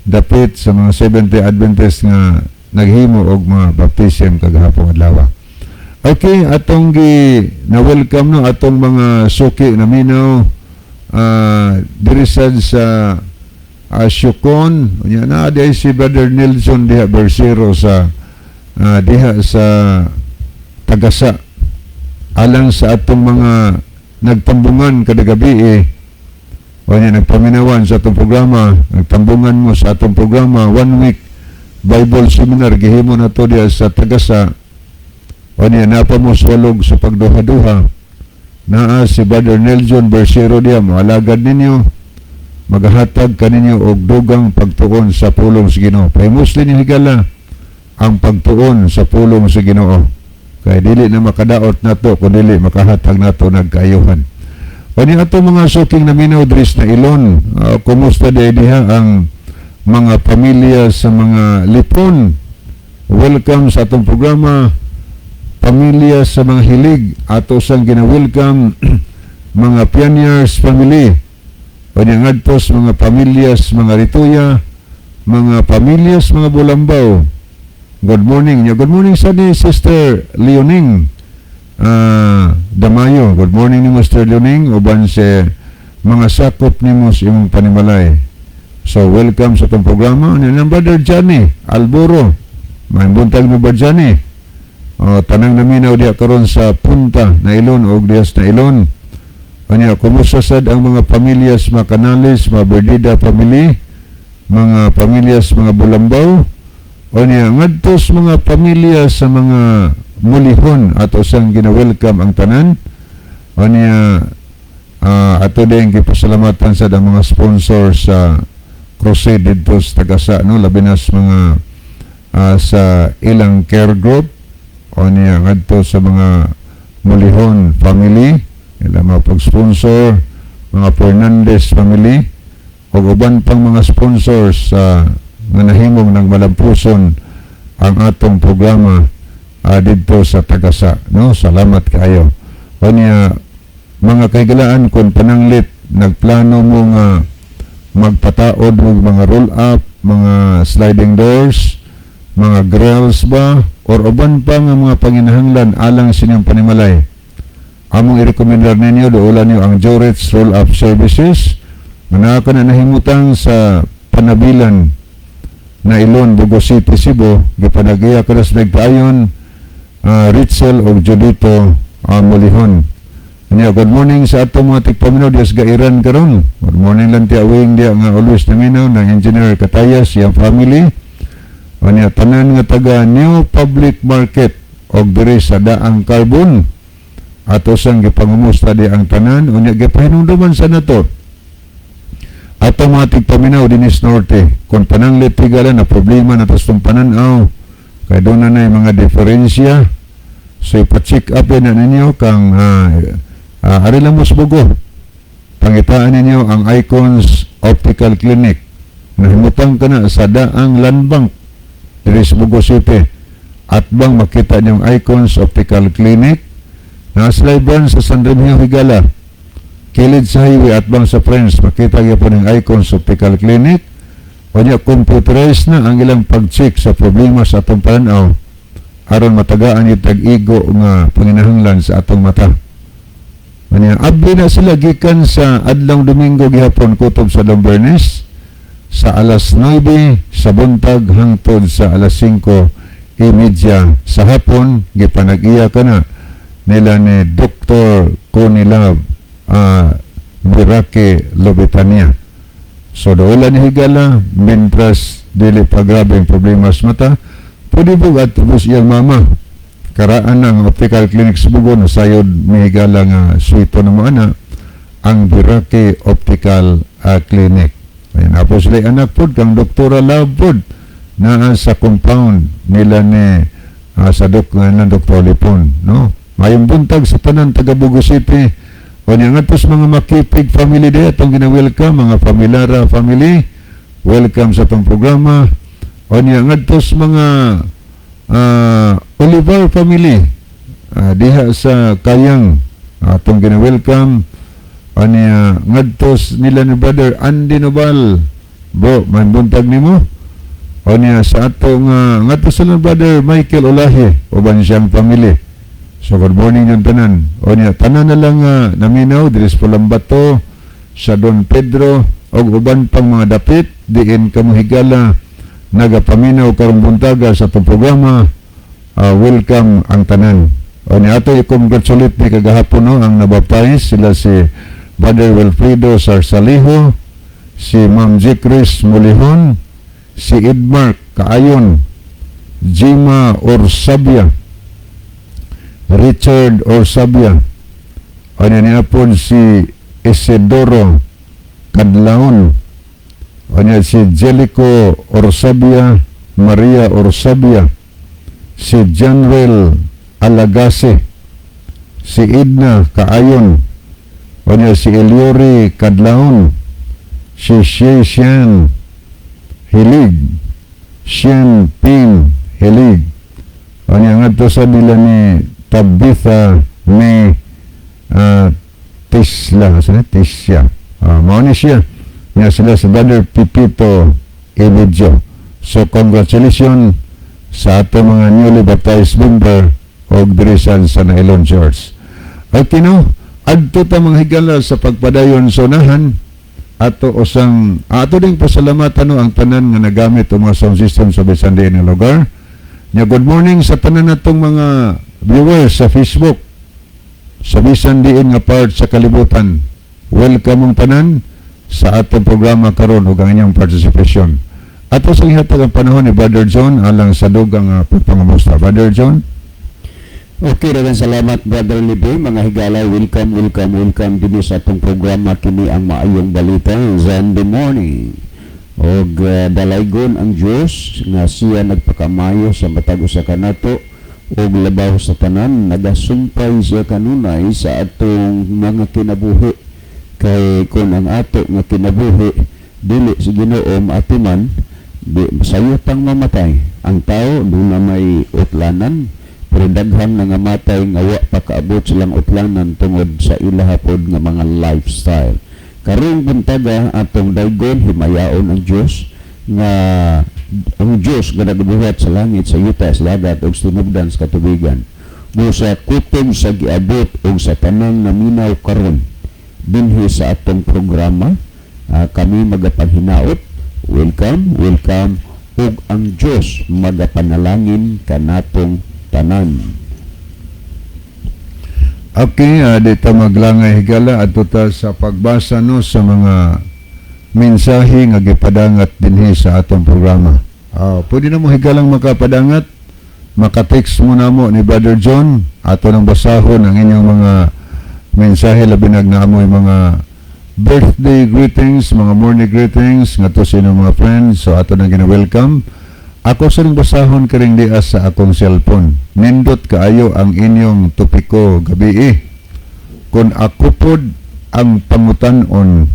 dapit sa mga Seventh-day Adventist nga naghimo og mga baptism kagahapong adlaw. Okay, atong gi na welcome, no, atong mga suki na minaw diri sad sa Syukon. Unya na di si Brother Nelson diha Bersero sa diha sa Tagasa, alang sa atong mga nagtambungan kada gabi eh. O niya, nagpaminawan sa atong programa, nagtambungan mo sa atong programa, one week Bible seminar, gihimo na to diha sa Tagasa. O niya, napa mo swalog sa pagduha-duha. Naa si Brother Nelson Bersero diha, moalagad ninyo, maghatag kaninyo og dugang pagtuon sa pulong sa Ginoo. Pahimusli ninyo, higala, ang pagtuon sa pulong sa Ginoo. Kay dili na makadaot nato kung dili makahatag nato nagkaayuhan. O ni ato mga suking naminaw diri sa Ilon, kumusta di diha ang mga pamilya sa mga Lipon? Welcome sa atong programa. Pamilya sa mga Hilig, ato sang gina-welcome mga Pioneers family. O niya ngadto sa mga pamilyas, mga Rituya, mga pamilyas, mga Bulambaw. Good morning. Good morning sa ni Sister Leoning Damayo. Good morning ni Mr. Leoning uban sa mga sakop nimo sa imong panimalay. So welcome sa atong programa ni ng Brother Johnny Alboro. May buntag mo ba, Johnny? O, tanang naminaw diha karon sa Punta na Ilon og diha sa Ilon. Anya, kumusta sad ang mga pamilyas mga Canales, mga Berdida family, mga pamilyas mga Bulambaw, o niya, ngadto sa mga pamilya sa mga Mulihon, ato sang gina-welcome ang tanan. O niya, ato din gipasalamatan sa mga sponsor sa crusade didto sa Tagasa, no, labi na sa mga sa ilang care group. O niya, ngadto sa mga Mulihon family, ilang mga pag-sponsor, mga Fernandez family, o uban pang mga sponsors sa nga nahimong ng malampuson ang atong programa didto sa Tagasa, no? Salamat kaayo. O niya, mga kahigalaan, kung pananglit nagplano mo nga magpataod og mga roll up, mga sliding doors, mga grills ba, or uban pa nga mga panginahanglan alang sa inyong panimalay, among i-recommendar ninyo, duolan niyo ang Joretz Roll Up Services nga naa na nahimutang sa Panabilan na Ilon, Bogo City, Cebu. Gipanagiya kanas nagpaayon Ritzel og Judito Mulihon. Nya, good morning sa atong mga tigpaminaw diya sa Gairan karon. Good morning lang ti awing diya nga always naminaw ng Engineer Katayas, iyang family. Nya, tanan nga taga New Public Market og diri sa Daang Carbon. Ato sang gipangumusta di ang tanan. Unya, gipahinumduman sa nato ato mga tigpaminaw dinis Norte, kung pananglit, higala, na problema na tas pananaw kay doon na na mga diferensya, so ipa-check up na ninyo kang ari lang mo sa Bogo. Pangitaan ninyo ang Icons Optical Clinic. Nahimutang ka na sa Daang Landbank diri sa Bogo City at bang makita niyong Icons Optical Clinic na branch sa San Remigio, higala, kilid sa highway at bang sa Friends, makita gyapon ang Icons Optical Clinic. Unya, computerized na ang ilang pag-check sa problema sa atong pananaw aron matagaan yung tag-igo nga panginahanglan sa atong mata. Unya, abli na sila gikan sa adlaw Domingo gihapon kutob sa adlaw Biyernes sa alas 9 sa buntag hangtod sa alas 5:30 sa hapon. Gipanag-iya ka na. nila ni Dr. Connie Love Birake Lobetania. So doula ni, higala, mientras dili pa grabe ang problema sa mata, pwede po at tubos iyang mama. Karaan ng optical clinic sa Bugo na sayod mihigala nga suwito ng mga anak ang Birake Optical Clinic. Ayan, apo sila anak pod kang Doktora Love pod naa sa compound nila ni sa dok nga ng Dr. Lipon, no? Mayong buntag sa tanan taga Bogo City. O niya nga sa mga Makipig family di atong gina-welcome, mga Familiara family, welcome sa atong programa. O niya ngadto sa mga Oliver family diha sa Kayang, atong gina-welcome. O niya ngadto nila ni Brother Andy Nobal, bro, may buntag nimo. O niya sa atong ngadto sa Brother Michael Olahe uban siyang family. So good morning yung tanan. O niya, tanan na lang naminaw diri sa Pulambato, sa Don Pedro og uban pang mga dapit diin kamo, higala, nagapaminaw karong buntaga sa atong programa. Welcome ang tanan. O niya ato i-congratulate ni kagahapon, no, ang nabaptize sila si Brother Wilfredo Sarsalijo, si Ma'am J. Chris Mulihon, si Edmark Kaayon, Jima Orsabia, Richard Orsabia, ano niya po si Isidoro Cadlaon, ano si Jelico Orsabia, Maria Orsabia, si Janrel Alagase, si Edna Kaayon, ano si Eliori Cadlaon, si Xian Hilig, Xian Pin Hilig, ano nga to sa nila ni Tabitha May Tisla, sa Tisya. Mao ni siya. Nga sila si Brother Pipito Emidjo. So congratulations sa ato mga newly baptized member og diri sa Nailon Church. Okay, no? Adto ta, mga higala, sa pagpadayon sa unahan ato usang ato ding pasalamatan, no, ang tanan nga nagamit og mga sound system sa bisan diin nga lugar. Nya good morning sa tanan natong mga viewers sa Facebook sa bisan diin nga part sa kalibutan. Welcome ang tanan sa atong programa karon ug ang inyong participation. Ato sa ihatag ang panahon ni Brother John alang sa dugang pagpangamusta. Brother John? Okay, daghang salamat, Brother Libe. Mga higala, welcome, welcome, welcome dinhi sa atong programa, kini ang Maayong Balita Sunday morning. Og dalaygon ang Dios nga siya nagpakamayo sa matag usa kanato ug labaw sa tanan nagasumpay siya kanunay sa atong mga kinabuhi, kay kung ang ato nga kinabuhi dili sa Ginoo maatiman, di sayo tang mamatay. Ang tao duna may utlanan, pero daghan na nga matay nga wa pa kaabot silang utlanan tungod sa ilaha pod nga mga lifestyle. Karong buntaga atong daygon, himayaon ang Dios nga ang Dios nga nagbuhat sa langit, sa yuta, sa dagat ug sa tinubdan sa katubigan. Mo sa kutob sa giabot ug sa tanang naminaw karon dinhi sa atong programa, kami magapanghinaot, welcome, welcome, ug ang Dios magapanalangin kanatong tanan. Okay, dito maglangay, higala, adto ta sa pagbasa, no, sa mga mensahe nga gipadangat dinhi sa atong programa. Pwede na mo, higalang, makapadangat, maka-text mo na mo ni Brother John, ato nang basahon ang inyong mga mensahe, labi nag naamoy mga birthday greetings, mga morning greetings ngadto sa inyong mga friends. So ato nang gina-welcome. Ako sa ring basahon karing dias sa akong cellphone. Nindot kaayo ang inyong topiko gabii. Kung ako pod ang pangutan-on,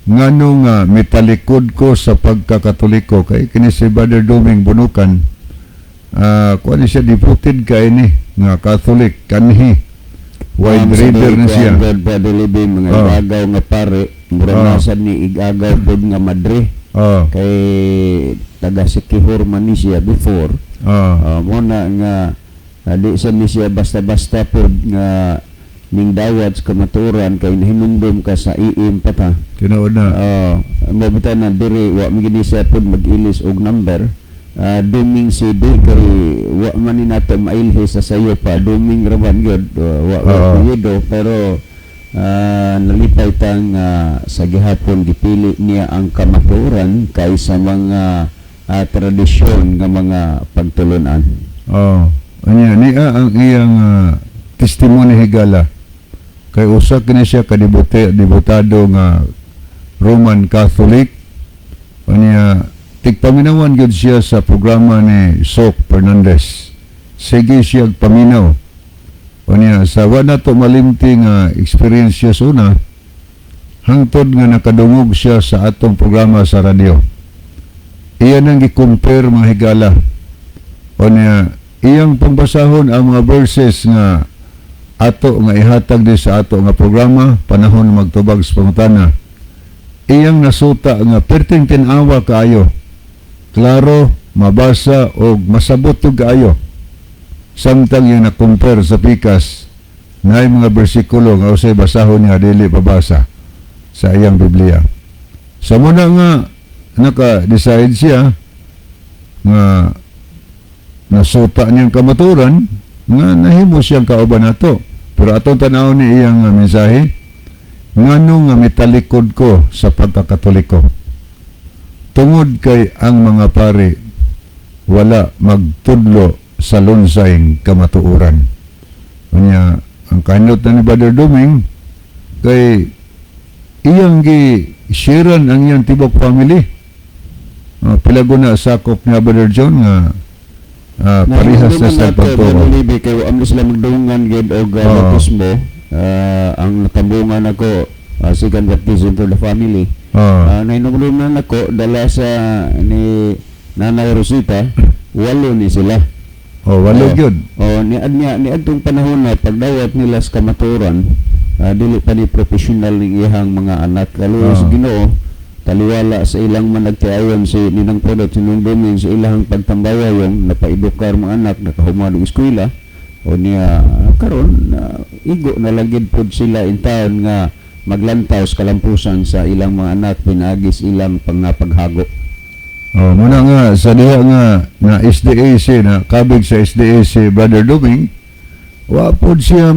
ngano nga mitalikod ko sa pagkakatoliko? Kay kini si Brother Doming Bunukan, kuan ni siya, devoted kay ni nga Catholic kanhi. Wide reader na siya. God, Brother Libby, mga igagaw nga pare, mura nasa ni igagaw pod nga madre. Kay taga Sikihor man ni siya before. Mo na nga di sa ni siya basta-basta pod nga ning dawat sa kamaturan kay nahinumdum ka sa iim pa ta. Tinuod na. Mo na diri wa mi gini siya pod mag-ilis og number. Duming CD kay wa man ni nato mailhi sa sayo pa, Duming ra man gyud, wa wa apelyido, pero nalipay tang sa gihapon gipili niya ang kamatuoran kaysa mga tradisyon nga mga pagtulunan. Oh, anya niya ang iyang testimony, higala. Kay usa kini siya ka debotado nga Roman Catholic. Anya tigpaminawan gyud siya sa programa ni Sok Fernandez. Sige siya paminaw. Unya sa wa nato malimti nga experience siya sa una, hangtod nga nakadungog siya sa atong programa sa radyo. Iya nang gi-compare, mga higala. Unya iyang pambasahon ang mga verses nga ato nga ihatag di sa ato nga programa panahon magtubag sa pangutana. Iyang nasuta nga perting tin-awa kaayo. Klaro, mabasa og masabot ug kaayo. Samtang iyang na-compare sa pikas na mga bersikulo nga usay basahon niya dili pabasa sa iyang Biblia. Sa muna nga naka-decide siya nga nasuta niyang kamaturan nga nahimo siyang kauban nato. Pero atong tanaw ni iyang mensahe, ngano nga mitalikod ko sa pagkakatoliko? Tungod kay ang mga pari wala magtudlo sa lunsayng kamatuoran. Unya, ang kanot na ni Brother Duming kay iyang gi sharean ang iyang tibok family. Pila guna sakop niya, Brother John, nga parehas na sa pagtuo. Brother Libby, kay wa man sila magdungan gid og bautismo. Ang natambungan ako, second baptism for the family. Nahinumduman ako dala sa ni Nanay Rosita, walo ni sila. Oh, walo gyud. Oh, ni niya ni adtong panahon na pagdawat nila sa kamatuoran, dili pa ni professional ning iyang mga anak. Kaluoy sa Ginoo, taliwala sa ilang managtiayon si Ninang Podot, si Ninang Duming sa ilang pagtambayayong napaedukar mga anak, nakahuman og eskwela o niya karon igo na lang gid pod sila in town nga maglantaw sa kalampusan sa ilang mga anak pinaagis ilang pangapaghago. Oh, muna nga sa diha nga na SDAC na kabig sa SDAC, Brother Duming, wa pod siya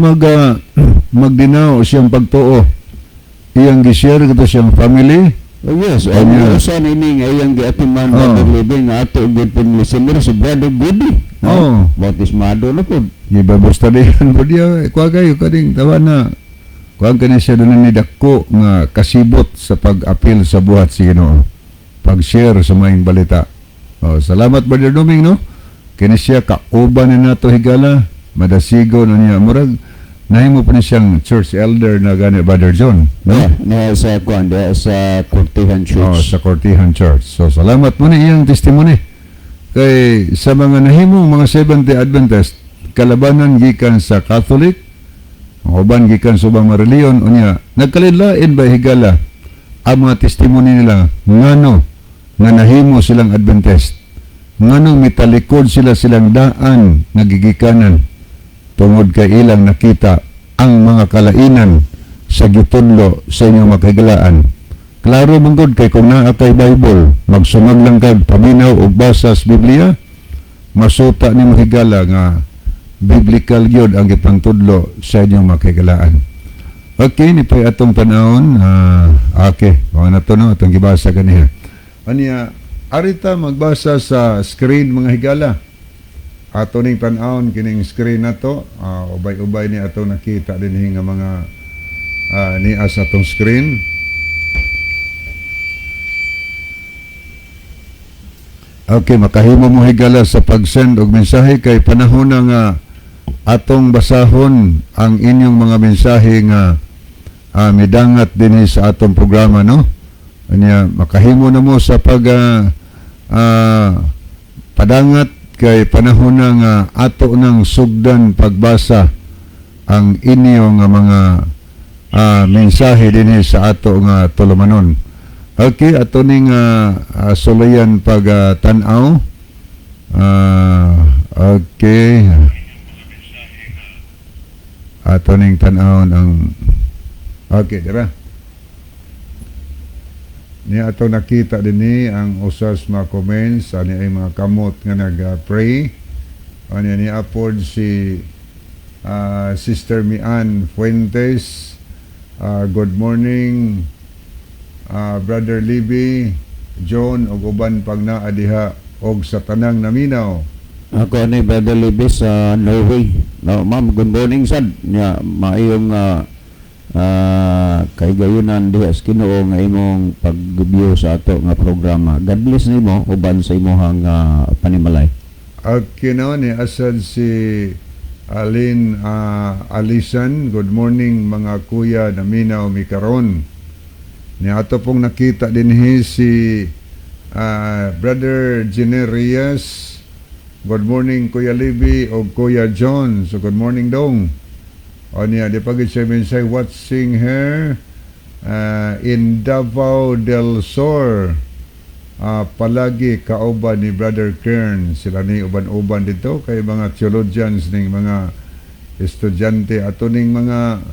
magdinaw siyang pagtuo. Iyang gi-share kato siyang family. Oh yes, Oh, ang yeah. usa na ini nga iyang giatiman, Brother Living, nga ato gyud pud listener, si Brother Goody. Oh. Bautismado na pud. Gi-Bible studyan po diya, kuha kayo kaning tawa na. Kuha kani siya doon ni dako nga kasibot sa pag-apil sa buhat si Ginoo. Pag-share sa maayong balita. Oh, salamat, Brother Duming, no? Kini siya kauban ni nato, higala, madasigo na niya. Murag nahimo pa ni siyang church elder na gani, Brother John, no? Yeah, niya sa kuan, diha sa Cortihan Church. Oh, sa Cortihan Church. So salamat mo ni iyang testimony. Kay sa mga nahimong mga Seventh-day Adventist, kalabanan gikan sa Catholic, ang uban gikan sa ubang mga reliyon, unya, nagkalain ba, higala, ang mga testimony nila ngano nga nahimo silang Adventist? Ngano mitalikod sila silang daan nga gigikanan? Tungod kay ilang nakita ang mga kalainan sa gitudlo sa inyong makahigalaan. Klaro man gud kay kung naa kay Bible, magsumag lang kag paminaw og basa sa Biblia, masuta ni mahigala nga biblical gyud ang gipangtudlo sa inyong makahigalaan. Okay, ni pa'y atong panahon. Okay, mga na to, no, atong gibasa kaniya. Aniya, arita magbasa sa screen, mga higala. Ato ning tan-awon kining screen na to, ubay-ubay ni atong nakita dinhi nga mga niya sa atong screen. Okay, makahimo mo, higala, sa pag-send og mensahe kay panahon na nga atong basahon ang inyong mga mensahe nga midangat dinhi sa atong programa, no? Anya makahimo na mo sa pag padangat kay panahon na nga ato nang sugdan pagbasa ang inyong nga mga mensahe dinhi sa ato nga tulumanon. Okay, ato ning sulayan pag tan-aw. Okay. Ato ning tan-awon ang. Okay, dira. Niya ato nakita dinhi ang usas mga comments ani ay mga kamot nga nag-pray. Ani ni apod si Sister Mian Fuentes. Good morning, Brother Libby, John ug uban pag naa diha og sa tanang naminaw. Ako ni Brother Libby sa Norway. No, ma'am, good morning sad. Nya maayong kahigayunan diha sa Ginoo nga imong pag-view sa ato nga programa. God bless nimo uban sa imong panimalay. Okay, no, ni asad si Alin Alisan. Good morning, mga kuya, naminaw mi karon. Ni ato pong nakita dinhi si Brother Jenner Reyes. Good morning, Kuya Libby o Kuya John. So good morning dong. O niya, di pa gid siya mensahe watching her in Davao del Sur. Palagi kauban ni Brother Kern. Sila ni uban-uban dito kay mga theologians ning mga estudyante ato ning mga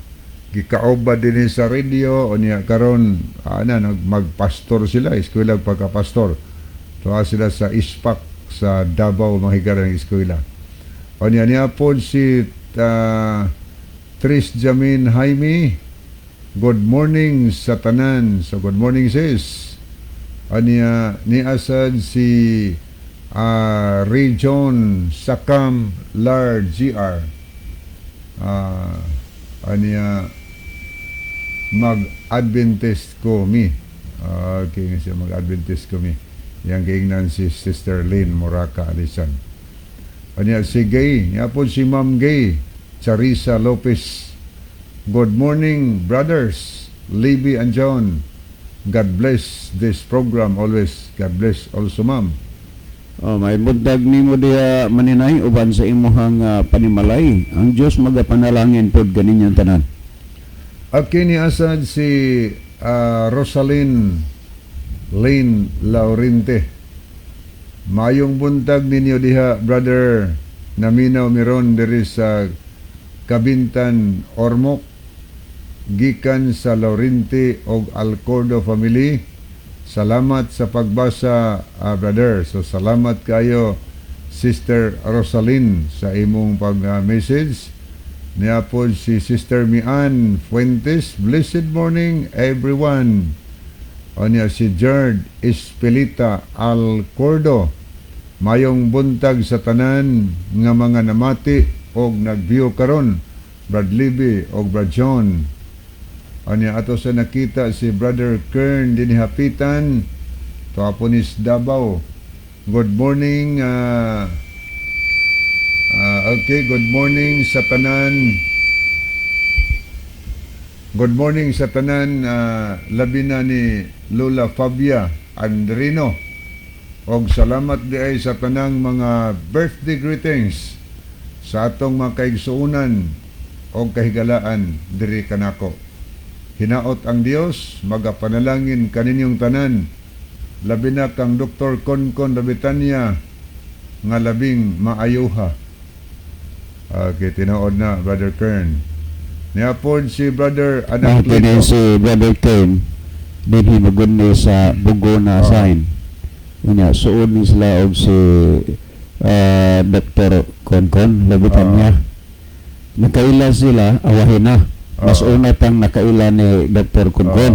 gikauban dinhi sa radio o niya karon ana nag magpastor sila, eskwela pagkapastor. Tuwa sila sa ISPAC sa Davao, mga higala ng eskwela. O niya niya po si Tris Jamin Jaime. Good morning sa tanan. So good morning, sis. Aniya ni asad si Region Sakam Lar GR. Aniya mag-Adventist ko mi. Okay, siya mag-Adventist ko mi. Yang giingnan si Sister Lynn Moraka Alisan. Aniya si Gay, niya po si Ma'am Gay Charissa Lopez. Good morning, brothers, Libby and John. God bless this program always. God bless also, ma'am. Oh, may buntag nimo diha, maninay, uban sa imuhang panimalay. Ang Dios magapanalangin pod kaninyong tanan. At kini asad si Rosalyn Lane Laurente. Mayong buntag ninyo diha, brother. Naminaw miron diri sa Kabintan, Ormoc, gikan sa Laurente og Alcordo family. Salamat sa pagbasa, brother. So salamat kayo, Sister Rosalyn, sa imong pag-message. Niya po si Sister Mian Fuentes. Blessed morning, everyone. O niya si Gerd Espelita Alcordo. Mayong buntag sa tanan nga mga namati og nag-view karon. Brad Libby og Brad John. O niya ato sa nakita si Brother Kern dinhihapitan. Tuwa po ni Davao. Good morning. Okay, good morning sa tanan. Good morning sa tanan, labi na ni Lola Fabia Andrino. Og salamat di ay sa tanang mga birthday greetings sa atong mga kaigsuonan og kahigalaan diri kanako. Hinaot ang Dios magapanalangin kaninyong tanan, labi na kang Dr. Concon Labitania nga labing maayuha. Okay, tinuod na, Brother Kern. Niapod si Brother Kini Anacleto. Si Brother Kern dinhi magundi sa Bugo na sign. Unya suod ni sila og si Dr. Concon Labitan niya. Nakaila sila awahin na. Mas una pang nakaila ni Dr. Concon.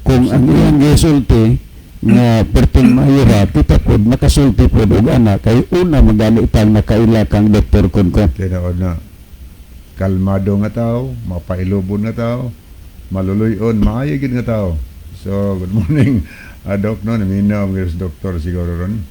Kung ang iyang gisulti nga perting mahira, kita pod nakasulti pod og ana kay una magani tang nakaila kang Dr. Concon. Tinuod na. Kalmado nga tao, mapailubon nga tao, maluluyon, maayo gid nga tao. So, good morning, Doc, no? Naminaw ang doktor siguro ron.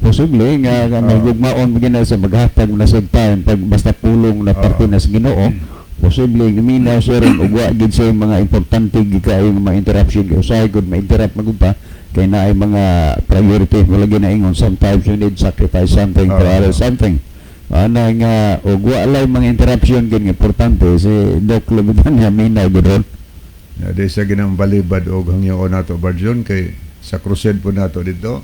Posible nga may gugmaon mo sa maghatag na sa time pag basta pulong na parte na sa Ginoo, posible minaw siya ron ug wa gid siya mga importante gid kaayo nga mga interruption kay usahay gud ma-interrupt magud pa kay naay mga priority mo lagi na ingon, sometimes you need sacrifice something for other something ana nga ug wa lay mga interruption gid nga importante si Doc Lubitania minaw gud ron. Ya, di sa ginang balibad og hangyoon nato version kay sa crusade po nato dito.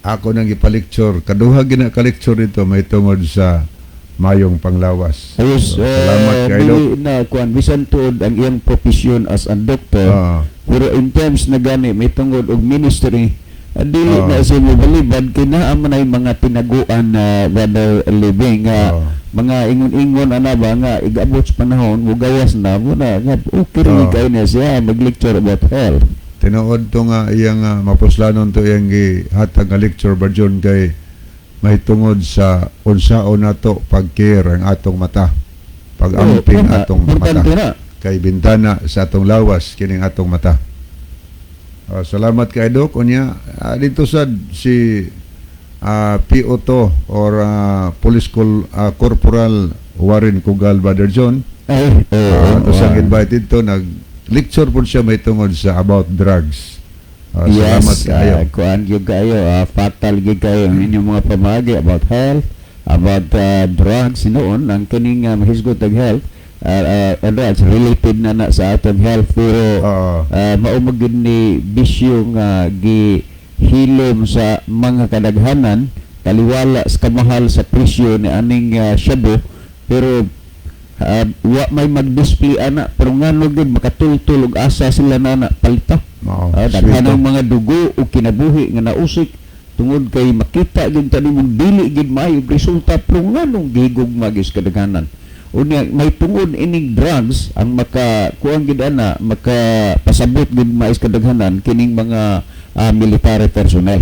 Ako nang gipa-lecture, kaduha gina ka-lecture dito may tungod sa Mayong panglawas. Ayos, So, salamat kay Doc. Dili na kuan, bisan tuod ang iyang profession as a doctor, pero in terms na gani may tungod og ministry, dili na siya mobalibad kay naa man ay mga tinaguan na, Brother Living, nga mga ingon-ingon ana ba nga igabot sa panahon mugawas na mo na nga okay rin kay na siya mag-lecture about health. Tinuod to nga iyang mapuslanon to iyang gihatag nga lecture ba John kay mahitungod sa unsaon nato pag-care ang atong mata. Pag-amping Oo, atong mata. importante na. Kay bintana sa atong lawas kining atong mata. Salamat kay Doc. Unya dito sad si PO2 or Police Corporal Warren Kugal, Brother John. Ay, oo. Ato siyang invited to, nag-lecture po siya may tungod sa about drugs. Salamat Yes, kaayo. Kuan gyud kayo, fatal gyud kayo ang inyong mga pamagi about health, about drugs noon ang kining mahisgot og health, drugs related na na sa atong health, pero mao man gyud ni bisyo nga gihilom sa mga kadaghanan taliwala sa kamahal sa presyo ni aning shabu, pero wa may mag-display ana, pero ngano gyud makatultol og asa sila na na palita. Mao, Daghan sweet. ang mga dugo o kinabuhi nga nausik tungod kay makita gyud ta nimong dili gyud maayo resulta, pero nganong gihigugma gyud sa kadaghanan. Unya may tungod ining drugs ang maka kuang gyud ana, makapasabot gyud mais kadaghanan kining mga military personnel.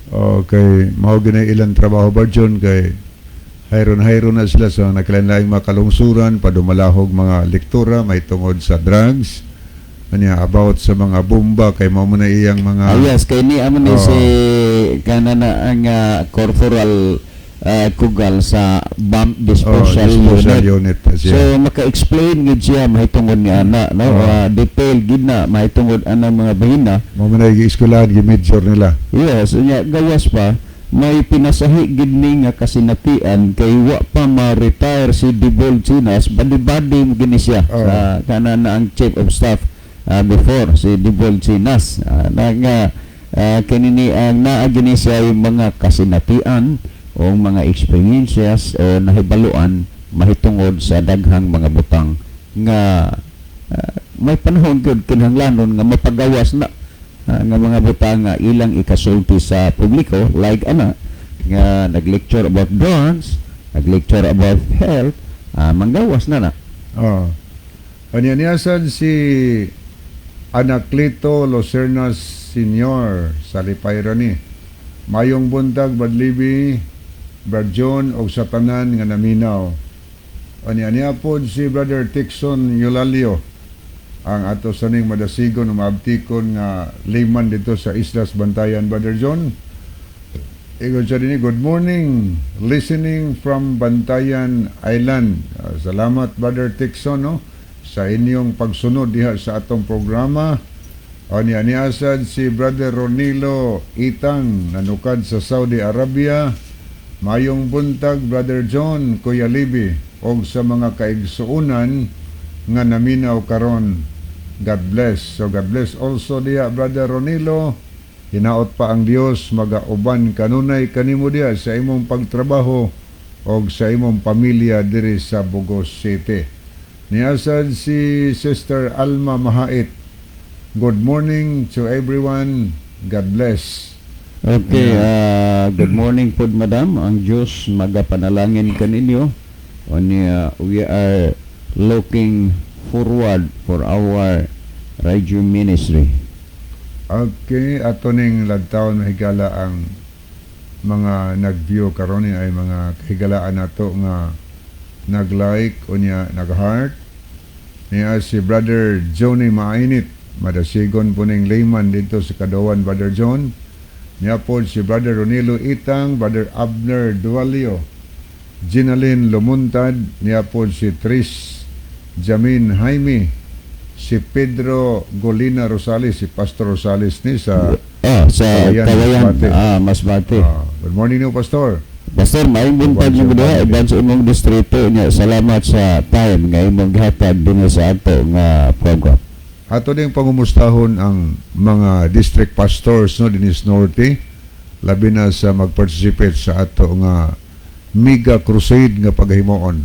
Okay, mao gyud ilang trabaho ba John kay hayron-hayron na sila sa nagkalain-laing mga kalungsuran, padumalahog mga lektura may tungod sa drugs. Anya about sa mga bomba kay mao man na iyang mga Ah, yes, kay ni amo ni si kana na ang corporal Kugal sa bomb disposal, disposal unit. unit siya. So maka-explain gid siya mahitungod ni ana, no? Detail gid na mahitungod anang mga bahina. Mao man na gi-eskwelahan, gi-major nila. Yes, unya gawas pa may pinasahi gid ni nga kasinatian kay wa pa ma-retire si Debold Sinas, badi-badi mo gini siya sa kana na ang chief of staff before si Debold Sinas. Na nga kini ni ang naa gini siya yung mga kasinatian o mga experiences o nahibaluan mahitungod sa daghang mga butang nga may panahon gyud kinahanglanon nga mapagawas na nga mga butang nga ilang ikasulti sa publiko, like ana nga nag-lecture about drugs, nag-lecture about health, manggawas na na. Oh. Anya niyasan si Anacleto Lucernas Senior sa Lipay ni. Mayong buntag, Badlibi, Brad John og sa tanan nga naminaw. Anya niya pod si Brother Tixon Eulalio, ang ato saning madasigon o maabtikon nga layman dito sa Islas Bantayan, Brother John. Ingon siya din, "Good morning, listening from Bantayan Island." Salamat, Brother Tixon, no, sa inyong pagsunod diha sa atong programa. Anya niasad si Brother Ronilo Itang nanukad sa Saudi Arabia. "Mayong buntag, Brother John, Kuya Libi og sa mga kaigsuonan nga naminaw karon. God bless." So God bless also diha, Brother Ronilo. Hinaot pa ang Dios magauban kanunay kanimo diha sa imong pagtrabaho og sa imong pamilya diri sa Bogos City. Niasad si Sister Alma Mahait. "Good morning to everyone. God bless." Okay, good morning po, madam. Ang Diyos magapanalangin kaninyo. Unya, we are looking forward for our radio ministry. Okay, ato ning lantawon, mahigala, ang mga nag-view karon ni ay mga kahigalaan nato nga nag-like unya nag-heart. Niya si Brother Johnny Mainit, madasigon po ning layman dito sa Kadowan, Brother John. Niya po si Brother Ronilo Itang, Brother Abner Dualio, Ginalyn Lumuntad, niya po si Tris Jamin Jaime, si Pedro Golina Rosales, si Pastor Rosales ni sa Ah, sa Kawayan, Kawayan, Masbate. Masbate. Good morning niyo, Pastor. Pastor, maayong buntag Uban mo sa diha, Masbate. Uban sa imong distrito niya. Salamat sa time nga imong gihatag dinhi sa ato nga program. Ato ding pangumustahon ang mga district pastors, no, dinis Norte, labi na sa mag-participate sa ato nga mega crusade nga paghimuon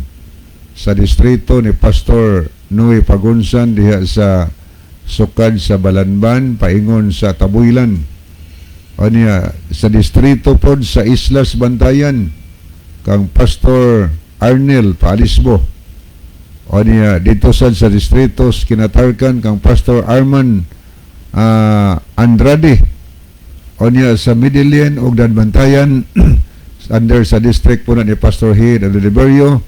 sa distrito ni Pastor Noe Pagunsan diha sa sukad sa Balanban paingon sa Tabuylan. Anya sa distrito pod sa Islas Bantayan kang Pastor Arnel Paalisbo. Anya dito sad sa distrito sa Kinatarkan kang Pastor Arman Andrade. Anya sa Medellin ug Bantayan under sa district po na ni Pastor Hed Oliverio.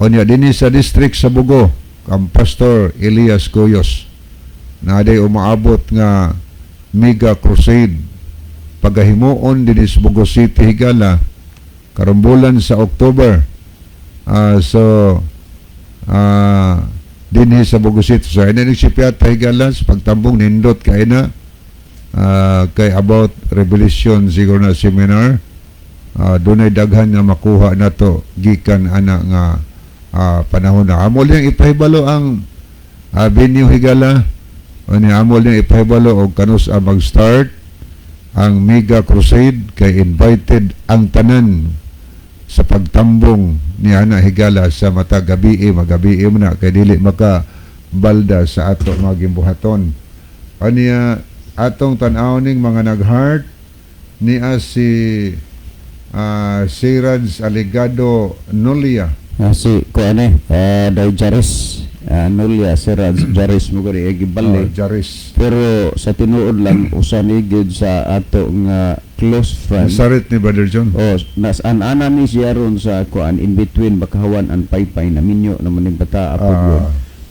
Anya dinhi sa district sa Bogo kang Pastor Elias Cuyos. Naday umaabot nga mega crusade pagahimuon dinhi sa Bogo City, higala, karong bulan sa October. So dinhi sa Bogo City. So ini nagsipyat, higala, sa pagtambong, nindot kay na kay about revelation siguro na seminar. Dunay daghan nga makuha nato gikan ana nga panahon na. Amo lang ipahibalo ang venue, higala. Ani amo lang ipahibalo og kanus ang mag-start ang mega crusade kay invited ang tanan sa pagtambong ni ana, higala, sa matag gabi, magabi man na kay dili maka balda sa ato mga gimbuhaton. Aniya atong tan-aw ning mga nag-heart niya si Siraj Aligado Nulia. Si kuan eh, Day Jaris, Nulia, Siraj Jaris mo gani gibali. Oh, Jaris. Pero sa tinuod lang, usa ni gyud sa ato nga close friend. Nasarit ni Brother John. Oh, nas an-ana ni siya ron sa kuan, in between Bakahawan and Paypay, na minyo naman ning bata apod yun.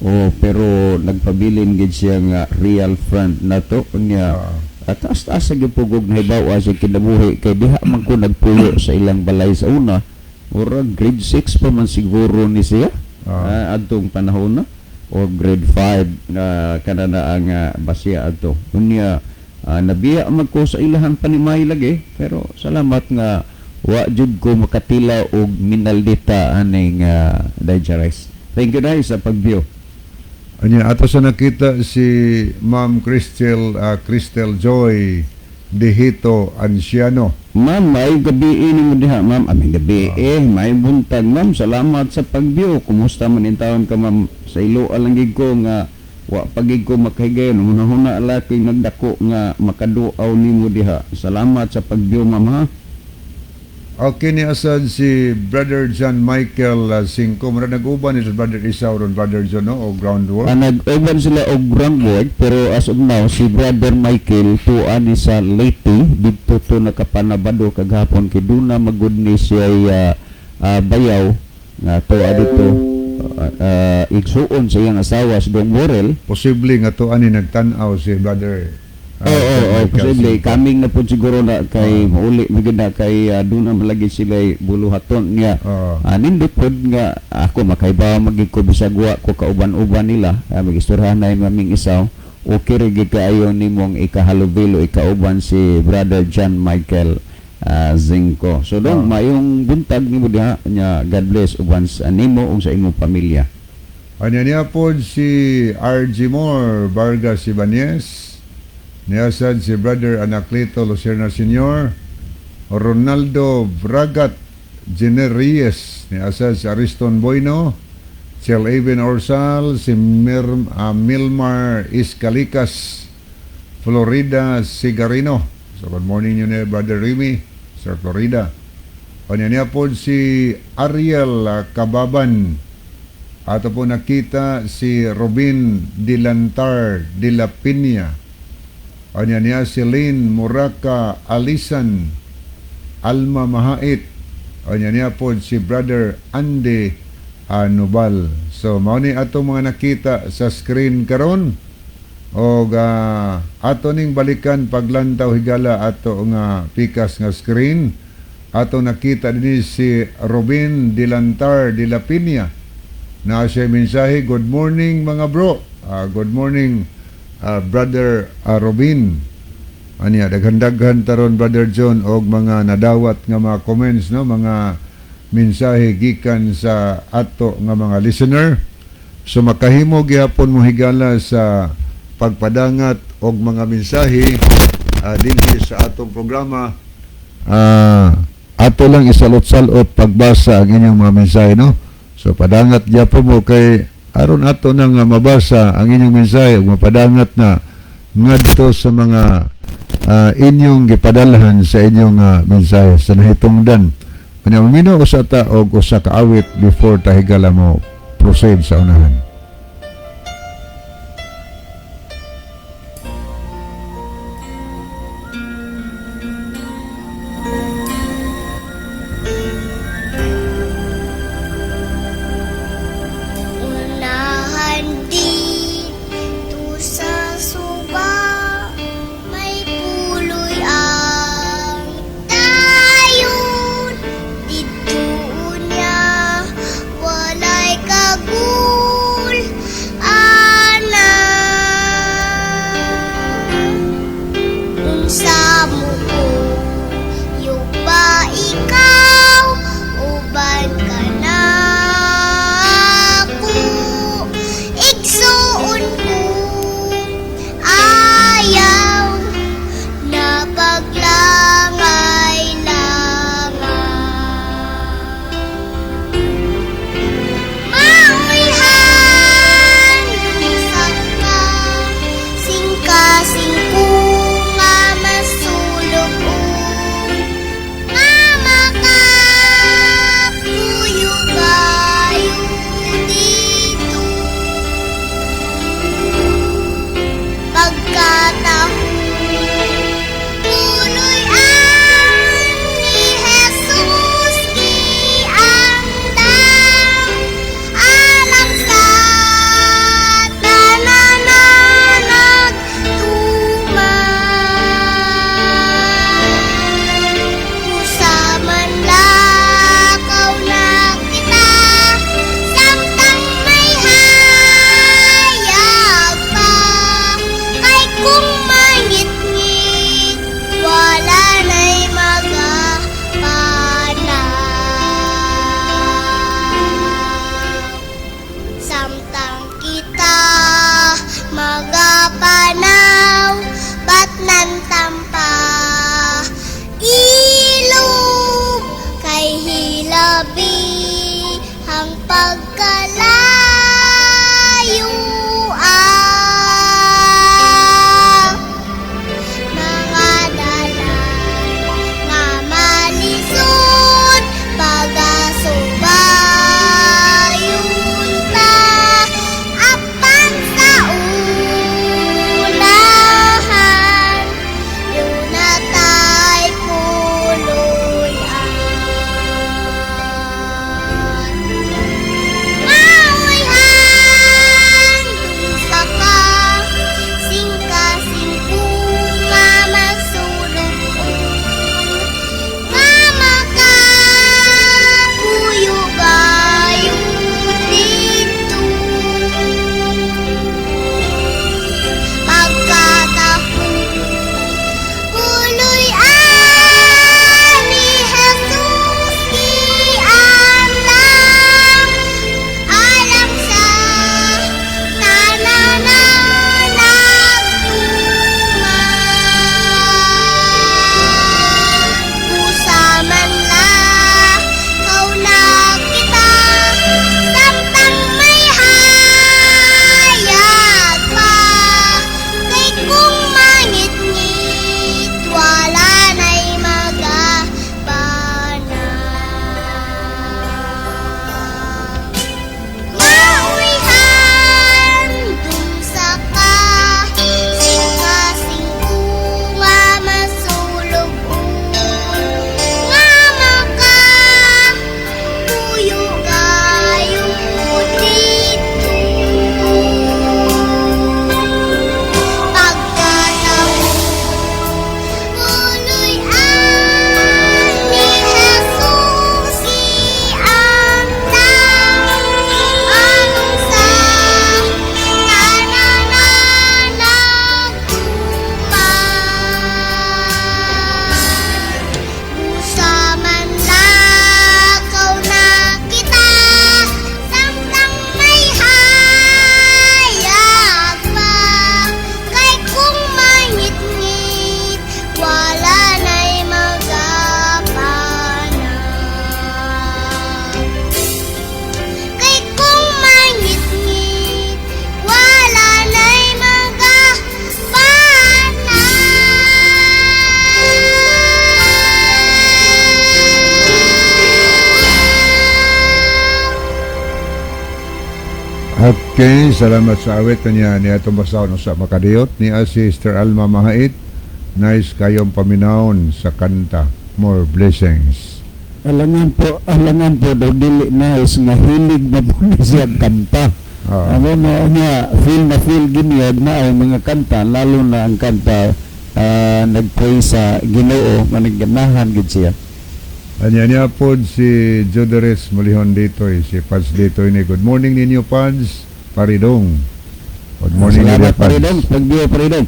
Oh, pero nagpabilin gid siya nga real friend nato unya. At taas-taas sa gyud pugog nahibaw sa kinabuhi kay diha man ko nagpuyo sa ilang balay sa una. Murag grade 6 pa man siguro ni siya. Adtong panahon na or grade 5 na kana na ang basya adto. Unya nabiya man ko sa ilahan panimay lagi, pero salamat nga wa jud ko makatila og minaldita aning Digeres. Thank you, Dai, sa pag-view. Anya ato sa nakita si Ma'am Crystal Crystal Joy Dihito Anciano. Ma'am, may gabi nimo diha, ma'am. Aming gabi eh, may buntag, ma'am. Salamat sa pag-view. Kumusta man in taon ka, ma'am? Sa ilo lang gid ko nga wa pagig ko makahigayon. Hunahuna ala ko'y nagdako nga makaduaw nimo diha. Salamat sa pag-view, ma'am, ha. Okay, ni asad si Brother John Michael Cinco. Mura nag-uban ni si Brother Isaw ron, Brother John, no? O groundwork. Nag-uban sila og groundwork, pero as of now si Brother Michael tuan ni sa Leyte didto to nakapanabado kagahapon kay duna magud ni siya bayaw nga tuwa dito igsuon sa iyang asawa si Dong Morel. Posible nga tuan ni nagtan-aw si Brother Oo, John oo, Michael posible. Cinco. Coming na po siguro na kay mauli magud na kay duna malagi sila buluhaton niya. Nindot pod nga ako makaibaw magig ko bisag wa ko kauban-uban nila, magistoryahan na maming isaw. Okay ra gid kaayo nimong ikahalubilo, ikauban si Brother John Michael Zinco. So dong, mayong buntag nimo diha nya, God bless uban sa nimo ug sa imong pamilya. Anya niya po si R.G. Moore Vargas Ibanez. Niya sad si Brother Anacleto Lucerna Sr., Ronaldo Bragat Jenner Reyes. Niya sad si Ariston Boyno, Chel Avin Orsal, si Milmar Iscalicas, Florida Sigarino. So good morning yun eh, Brother Remy, Sir Florida. Anya niya po si Ariel Kababan. Ato po nakita si Robin Dilantar de la Piña. Anya niya si Lynn Muraka Alisan Alma Mahait. Anya niya po si Brother Andy Anubal. So mao ni ato mga nakita sa screen karon. Og ato ning balikan paglantaw, higala, ato nga pikas nga screen. Ato nakita dinhi si Robin Dilantar de la Piña. Na siya mensahe, "Good morning, mga bro." Good morning, Brother Robin. Anya daghan-daghan taron, Brother John, og mga nadawat nga mga comments, no, mga mensahe gikan sa ato nga mga listener. So makahimo gihapon mo, higala, sa pagpadangat og mga mensahe dinhi sa atong programa. Ato lang isalot-salot pagbasa ang inyong mga mensahe, no? So padangat gyapon mo kay aron ato nang mabasa ang inyong mensahe ug mapadangat na ngadto sa mga inyong gipadalhan sa inyong mensahe sa nahitungdan. Kanya maminaw usa ta og usa ka awit before ta higala mo proceed sa unahan. Unahan dito sa suba, may puloy ang dayon. Dito niya walay kagulangan. Okay, salamat sa awit niya ni atong basahon sa makadiyot ni Sister Alma Mahait. Nice kayong paminawon sa kanta. More blessings. Alangan po daw dili nice nga hilig na po ni siya kanta. Ano na niya, feel na feel giniyag na ang mga kanta, lalo na ang kanta nagpray sa Ginoo, maniganahan gid siya. Anya niya po si Joderes Mulihon dito, si Pads dito ni. Good morning ninyo, Pads Paridong. Good morning Salamat ninyo, Pads. Paridong, pagbiyo Paridong.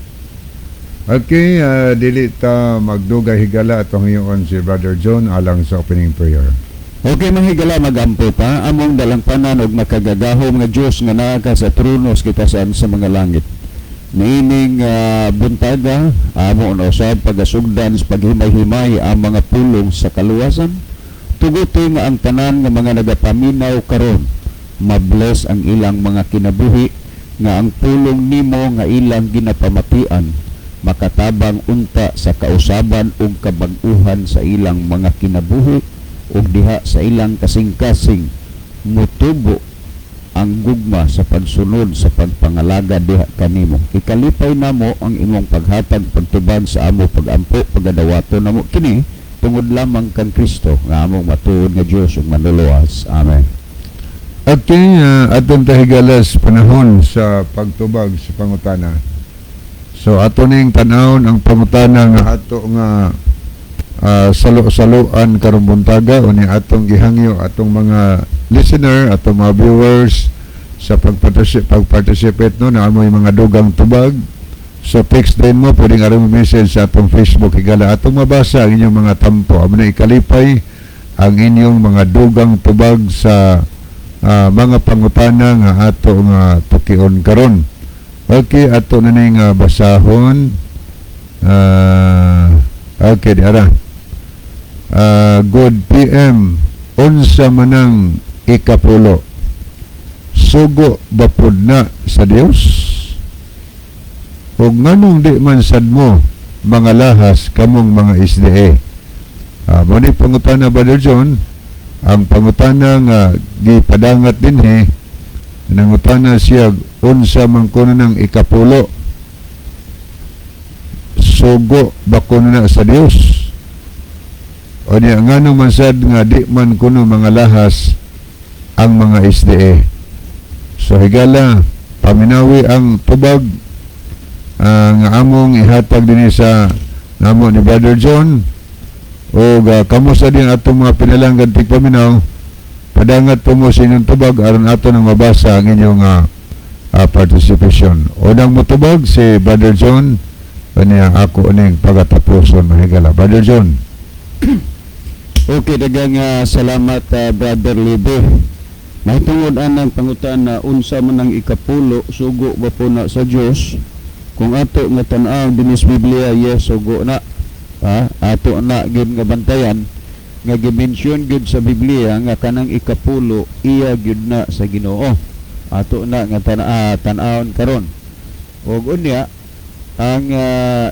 Okay, dili ta magdugay, higala, atong hiyon si Brother John alang sa opening prayer. Okay mga higala, magampo pa among dalangpanan og makagagahom nga Dios nga naa ka sa trono sa kitasan sa mga langit. Niining buntaga, amo na usab pagasugdan sa paghimay-himay ang mga pulong sa kaluwasan. Tuguti nga ang tanan nga mga nagapaminaw karon mabless ang ilang mga kinabuhi, nga ang pulong nimo nga ilang ginapamatian makatabang unta sa kausaban ug kabag-uhan sa ilang mga kinabuhi, ug diha sa ilang kasing-kasing mutubo ang gugma sa pagsunod sa pagpangalaga diha kanimo. Ikalipay namo ang imong paghatag pagtubag sa amo pagampo, pagadawato namo kini tungod lamang kang Kristo nga among matuod nga Dios ug manluluwas. Amen. Okay, aton ta, higalas, panahon sa pagtubag sa pangutana. So ato ning tanawon ang pangutana nga ato nga salo-saloan karong buntaga unya atong gihangyo atong mga listener, atong mga viewers sa pag-participate, no, na amoy mga dugang tubag. So text din mo, pwedeng aron mo message sa atong Facebook, higala, atong mabasa ang inyong mga tampo. Amo na ikalipay ang inyong mga dugang tubag sa mga pangutana nga ato nga tukion karon. Okay, ato na ning basahon. Okay, di ara. Good PM. Unsa manang ikapulo? Sugo ba pud na sa Dios? Ug nganong di man sad mo mga lahas kamong mga SDA? Mo ni pangutana, Brother John, ang pangutana nga gipadangat dinhi, nangutana siya unsa man kuno ng ikapulo, sugo ba kuno na sa Dios, o niya ngano man sad nga di man kuno mga lahas ang mga SDA? So higala, paminawi ang tubag nga among ihatag dinhi sa namo ni Brother John o kamo sa din atong mga pinalanggan tigpaminaw, padangat po mo sa inyong tubag aron ato nang mabasa ang inyong participation. Unang motubag si Brother John, kanya ako ning pagatapuson, mahigala. Brother John. Okay, daghang salamat, Brother Libe. Mahitungod anang pangutana unsa man ang ikapulo, sugo ba po na sa Dios? Kung ato nga tan-aw dinhi sa Biblia, yes, sugo na. Ato na gyud nga bantayan nga gi-mention gyud sa Biblia nga kanang ikapulo iya gyud na sa Ginoo. Ato na nga tan-awon karon. Ug unya ang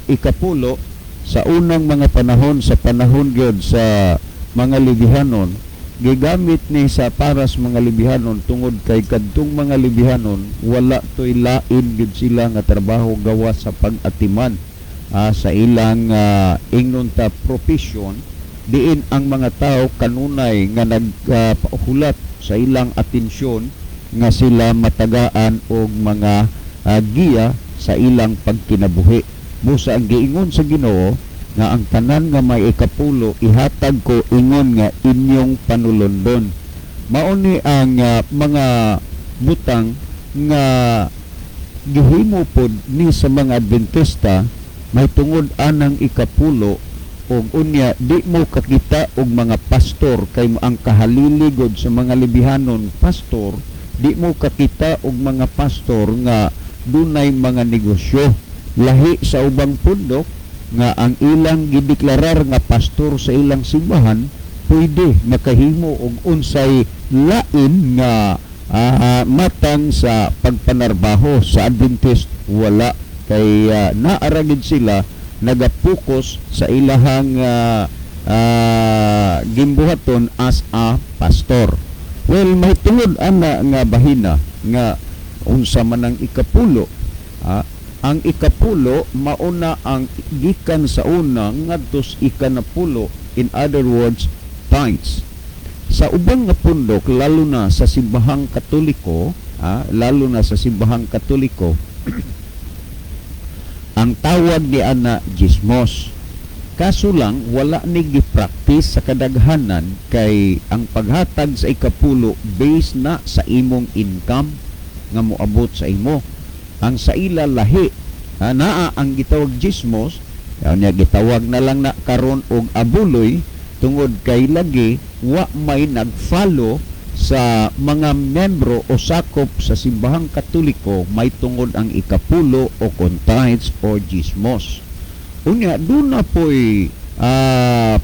ikapulo sa unang mga panahon, sa panahon gyud sa mga Lebihanon, gigamit ni sa para sa mga Lebihanon tungod kay kadtong mga Lebihanon wala toy lain gyud sila nga trabaho gawas sa pag-atiman sa ilang ingnon ta profession, diin ang mga tao kanunay nga nagpahulat sa ilang atensyon nga sila matagaan og mga giya sa ilang pagkinabuhi. Busa ang giingon sa Ginoo nga ang tanan nga may ikapulo ihatag ko ingon nga inyong panulondon. Mao ni ang mga butang nga gihimo pod ni sa mga Adventista may tungod anang ikapulo. Og unya di mo kakita og mga pastor kay ang kahaliligod sa mga Lebihanon pastor, di mo kakita og mga pastor nga dunay mga negosyo lahi sa ubang pundok nga ang ilang gideklarar nga pastor sa ilang simbahan pwede makahimo og unsay lain nga matang sa pagpanarbaho. Sa Adventist wala, kay naa ra gid sila nagapokus sa ilahang gimbuhaton as a pastor. Well, may tungod ana nga bahina nga Unsa man ang ikapulo? Ang ikapulo mauna ang gikan sa una ngadto sa ikanapulo, in other words, tithes. Sa ubang nga pundok, lalo na sa simbahang Katoliko, lalo na sa simbahang Katoliko, ang tawag ni ana jismos. Kaso lang wala ni gi-practice sa kadaghanan kay ang paghatag sa ikapulo based na sa imong income nga moabot sa imo. Ang sa ila lahi, naa ang gitawag jismos, niya gitawag na lang na karon og abuloy tungod kay lagi wa may nag-follow sa mga membro o sakop sa simbahang Katoliko may tungod ang ikapulo o kon tithes o jismos. Unya doon na po'y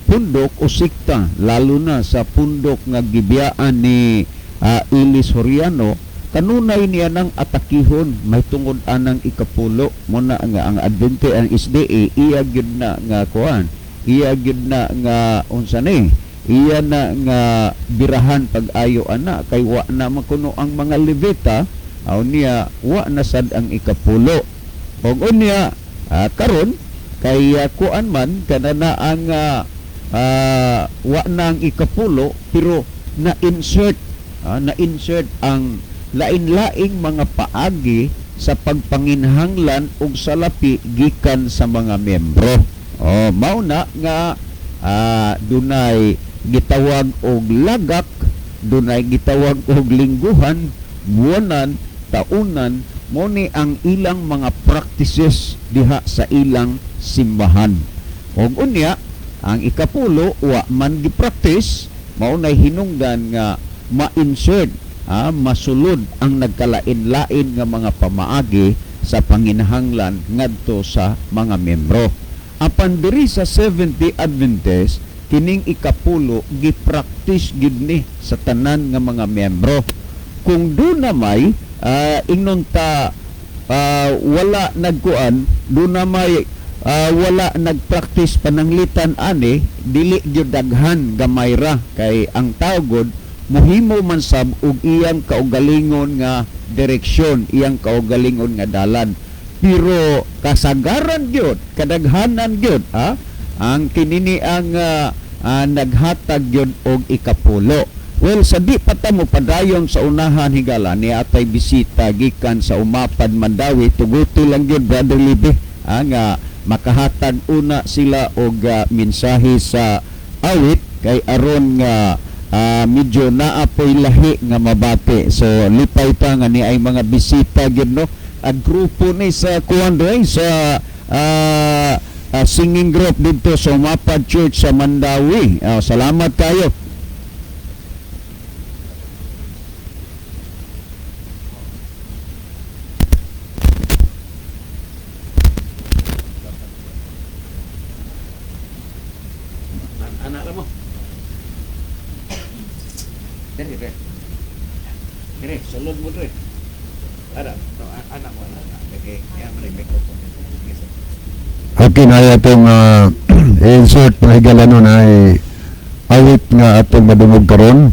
pundok o sikta, lalo na sa pundok nga gibiyaan ni Ilis Soriano, kanunay niya nang atakihon may tungod anang ikapulo. Muna nga ang Advente, ang SDA, iya gyud na nga kuan, iya gyud na nga unsa ni, iya na nga birahan pag-ayo ana kay wa na makuno ang mga Levita, unya wa na sad ang ikapulo. Og unya karon kay kuan man kanana ang wa na ang ikapulo, pero na-insert na-insert ang lain-laing mga paagi sa pagpanginhanglan og salapi gikan sa mga membro. Oh, mao na nga dunay gitawag og lagak, dunay gitawag og lingguhan, buwanan, taunan, mo ni ang ilang mga practices diha sa ilang simbahan. Og unya, ang ikapulo wa man gi-practice, mao nay hinungdan nga ma-insert, masulod ang nagkalain-lain nga mga pamaagi sa panginahanglan ngadto sa mga membro. Apan diri sa Seventh-day Adventist, kining ikapulo gi-practice gyud ni sa tanan nga mga membro. Kung doon na may ingnon ta wala nagkuan, doon na may wala nagpractice pananglitan ani, dili gyud daghan gamay ra kay ang tao gud muhimo man sab og iyang kaugalingon nga direksyon, iyang kaugalingon nga dalan. Pero kasagaran gyud, kadaghanan gyud, ang kinini ang naghatag gyud og ikapulo. Well, sa di pa ta mo padayon sa unahan higala ni atay bisita gikan sa Umapad Mandawi, tuguti lang gyud Brother Libe, nga makahatag una sila og mensahe sa awit kay aron nga medyo naapoy lahi nga mabati. So lipay ta nga ni ay mga bisita gyud no, ang grupo ni sa kuan dre sa singing group dito sa Umapad Church sa Mandawi. Salamat kayo. Anak mo. Dire, dire. Dire, sulod mo dire. Ara, no, anak mo, anak. Okay, kaya mo rin microphone. Okay, na itong insert mga higala nun ay awit nga atong madungog karon.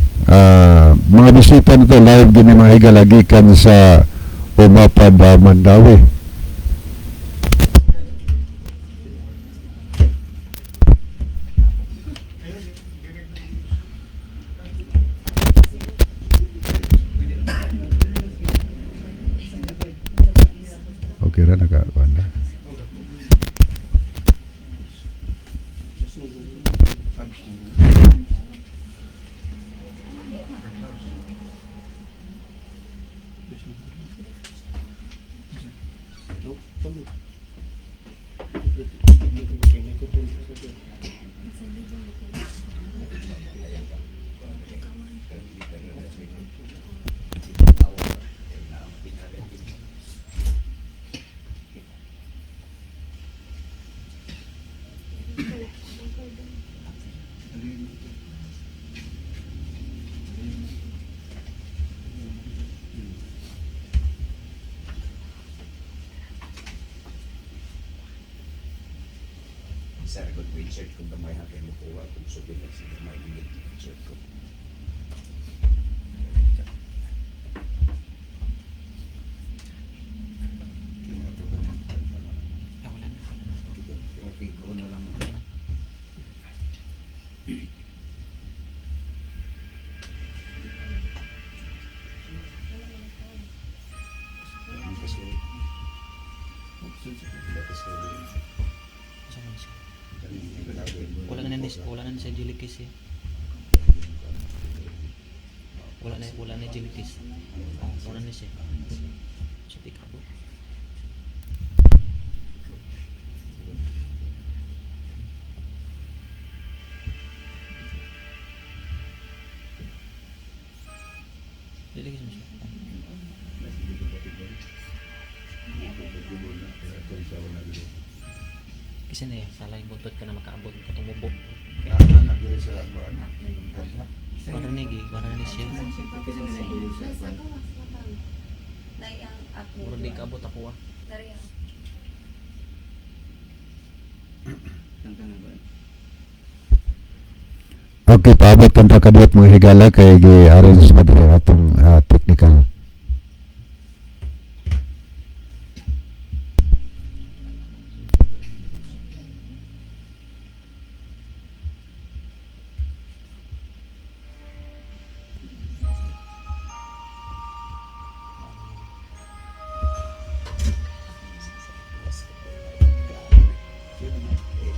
Mga bisita nito live din mga higala gikan sa Umapad Mandawi. Okay ra naka-kuan na. Sa record ko, insert ko gamay ha kay mukuha kung subin sa gamay insert ko. Wala na siya jellykiss eh. Wala na jellykiss. Oh, wala na siya. Sa pick up. Jellykiss mo siya. Kasi na eh, salay buntot ka na makaabot ka tumubo. Para ni gi, para ni siya. Murag di kaabot ako ah. Okay, paabot kan ta kaduot mga higala kay gi-arrange pa diri atong technical.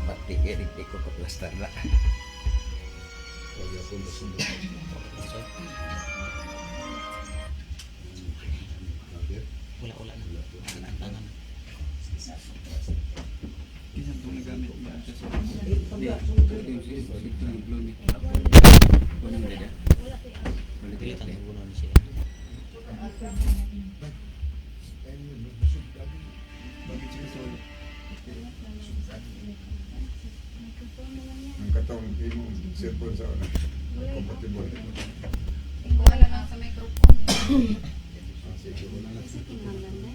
Pati di ko kaplastar na. Wala wala na. Tangan. Dili tan gulo ni siya. Ang katong imong cellphone sa una compatible. Wala lang sa microphone. Sige, wala na. Sa pagdala sa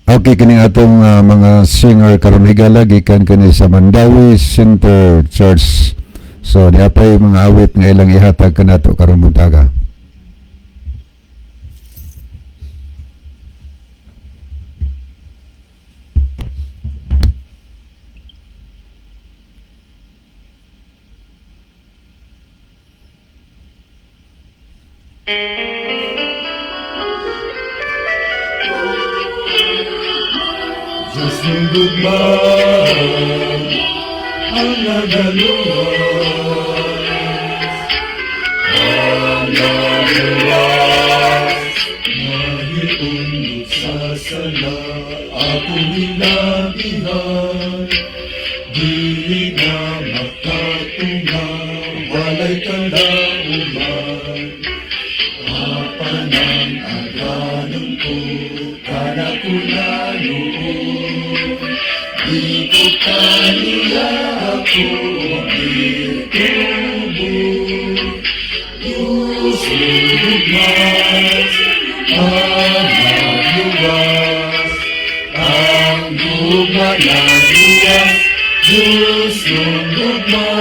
Okay, kini atong mga singer karon, higala, gikan kini sa Mandawi Center Church. So naa pay mga awit nga ilang ihatag kanato karon buntaga. Diyos ng gugma ang nagaluwas, ang nagaluwas, nahiundot sa sala, akong hinabihan, dili na makatunga, walay kalauman. Apan ang aganon ko, kana ko na noon, di ko kaniya ako itubo. Diyos ng gugma, ang nagluwas, ang gugma nagluwas, Diyos ng gugma.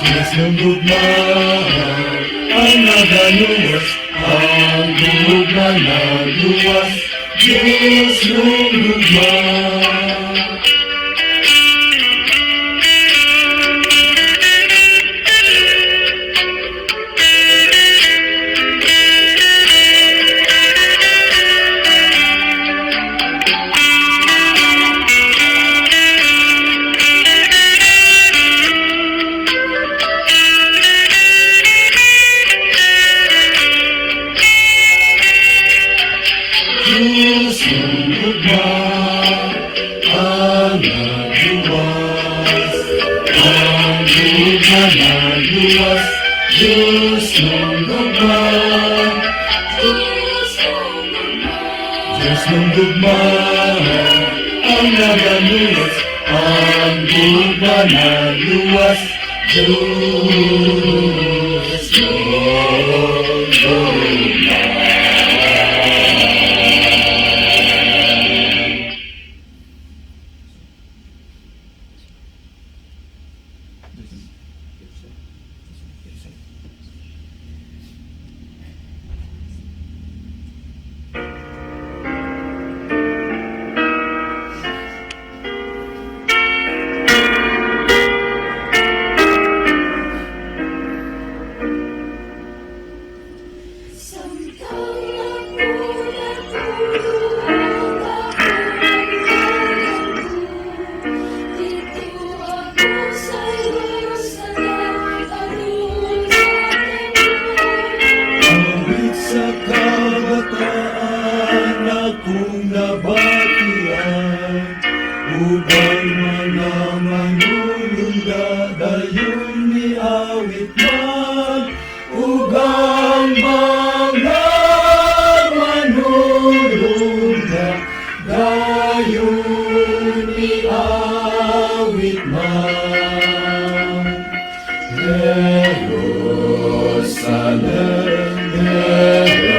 Diyos ng gugma, ang nagaluwas, ang gugma nagluwas, Diyos ng gugma. Diyos ng gugma, ang nagluwas, ang gugma nagluwas, Diyos ng gugma. Diyos ng gugma, ang nagaluwas, ang gugma nagluwas, Diyos ng gugma. Samtang ako natulog, ako didto ako sa Jerusalem, aron sa Awit sa kabataan akong nabatian, ubang mga manulunda dayon niawit man, ugang mga manulunda dayon niawit man. Jerusalem, Jerusalem,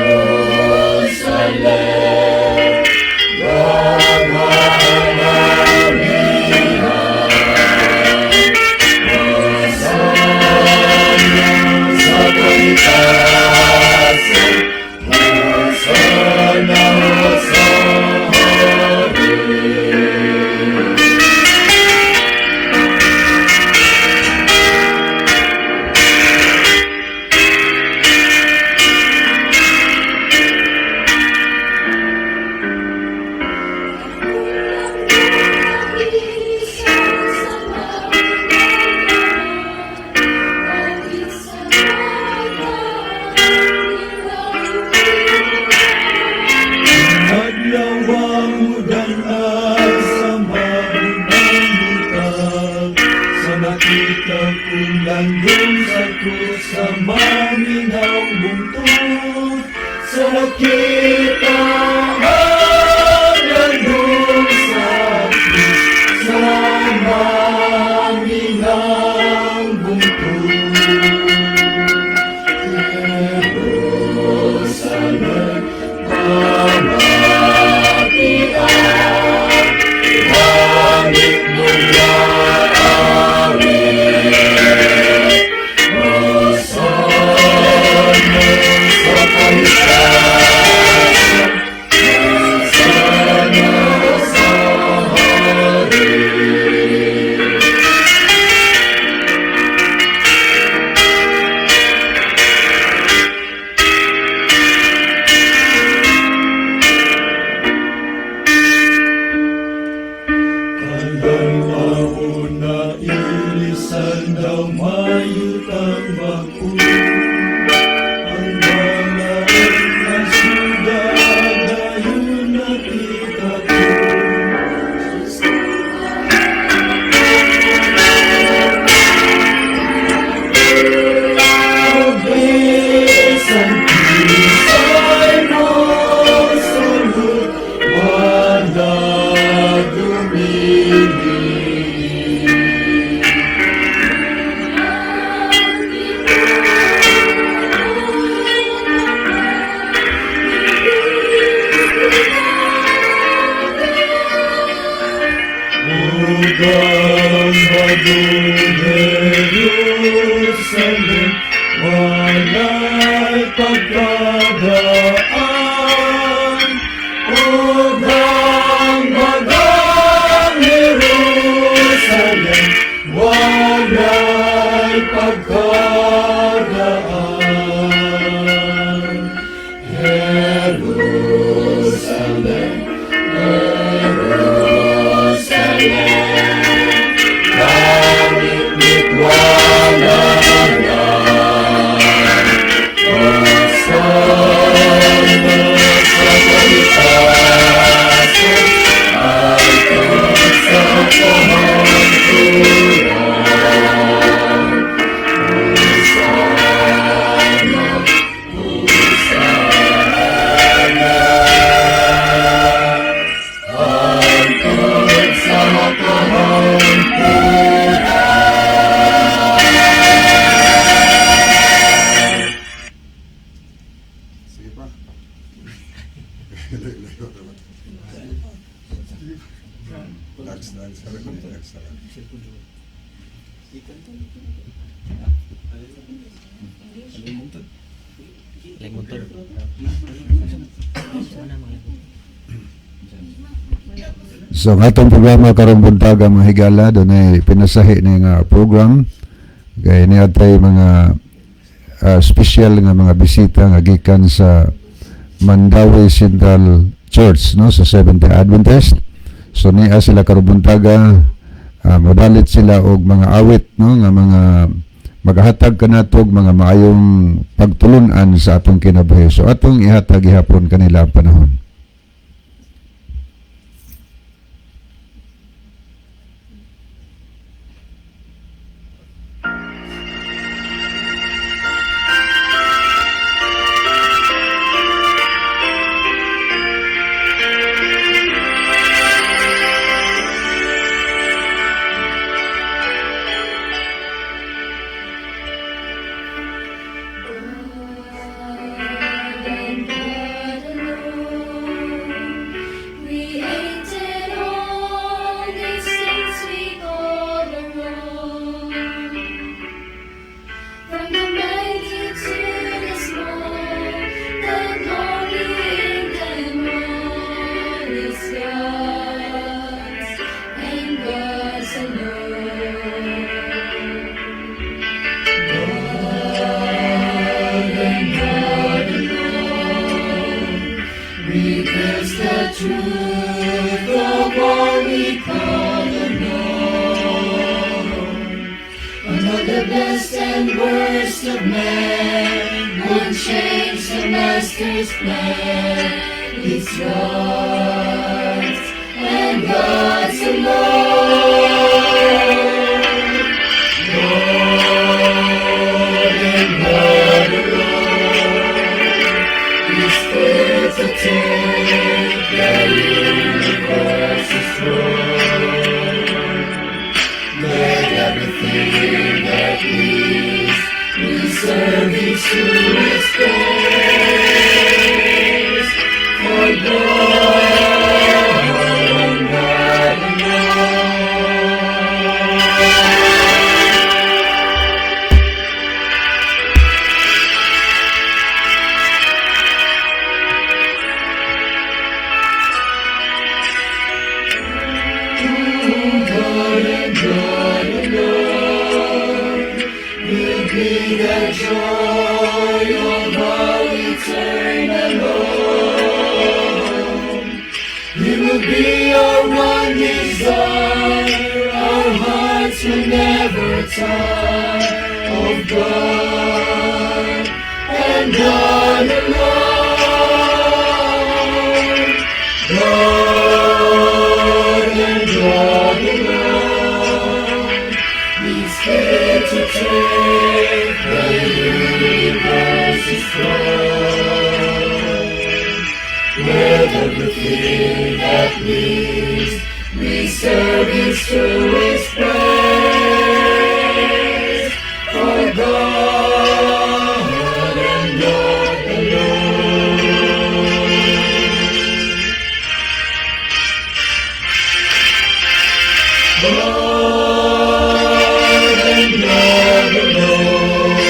Gaganamihan, Hosana sa kaitaasan, Hosana sa hari. Ang mayutang bag-o, ang balaan na syudad, dayon nakita ko. Bisan kinsay mosulod, wala dumi. Ug ang bag-ong Jerusalem, walay pagkadaan. Ug ang bag-ong Jerusalem, walay pagkadaan. Jerusalem, Jerusalem, langit wala. Hosana sa kaitaasan, hangtod sa kahangturan. Hosana, Hosana, hangtod sa kahangturan. Sige pa. Layo naman. Relax na, relax na. Laing motor. Wala mga laing motor. So ang atong programa karong buntaga, mga higala, dunay pinasahi ni nga program kay niadtay mga special nga mga bisita nga gikan sa Mandaue Central Church, no, sa Seventh-day Adventist. So niya sila karong buntaga, modalit sila og mga awit, no, nga mga magahatag kanato og mga maayong pagtulunan sa atong kinabuhi. So atong ihatag gihapon kanila ang panahon. And God alone created all these things we call our own. From the mighty to the small, the glory in them all is God's, and God's alone. God and God alone reveals the truth of all we call the known. Although the best and worst of men won't change the Master's plan. It's God's and God's alone. God and God alone is fit to take the universe's throne. Let everything that is be service to His praise. For God and God alone. God and God alone will be the joy of our eternal home. He will be our one desire, our hearts will never tire. God and God alone. God and God alone. He's fit to take the universe's throne. Let everything that lives be service to His praise. For God and God alone. God and God alone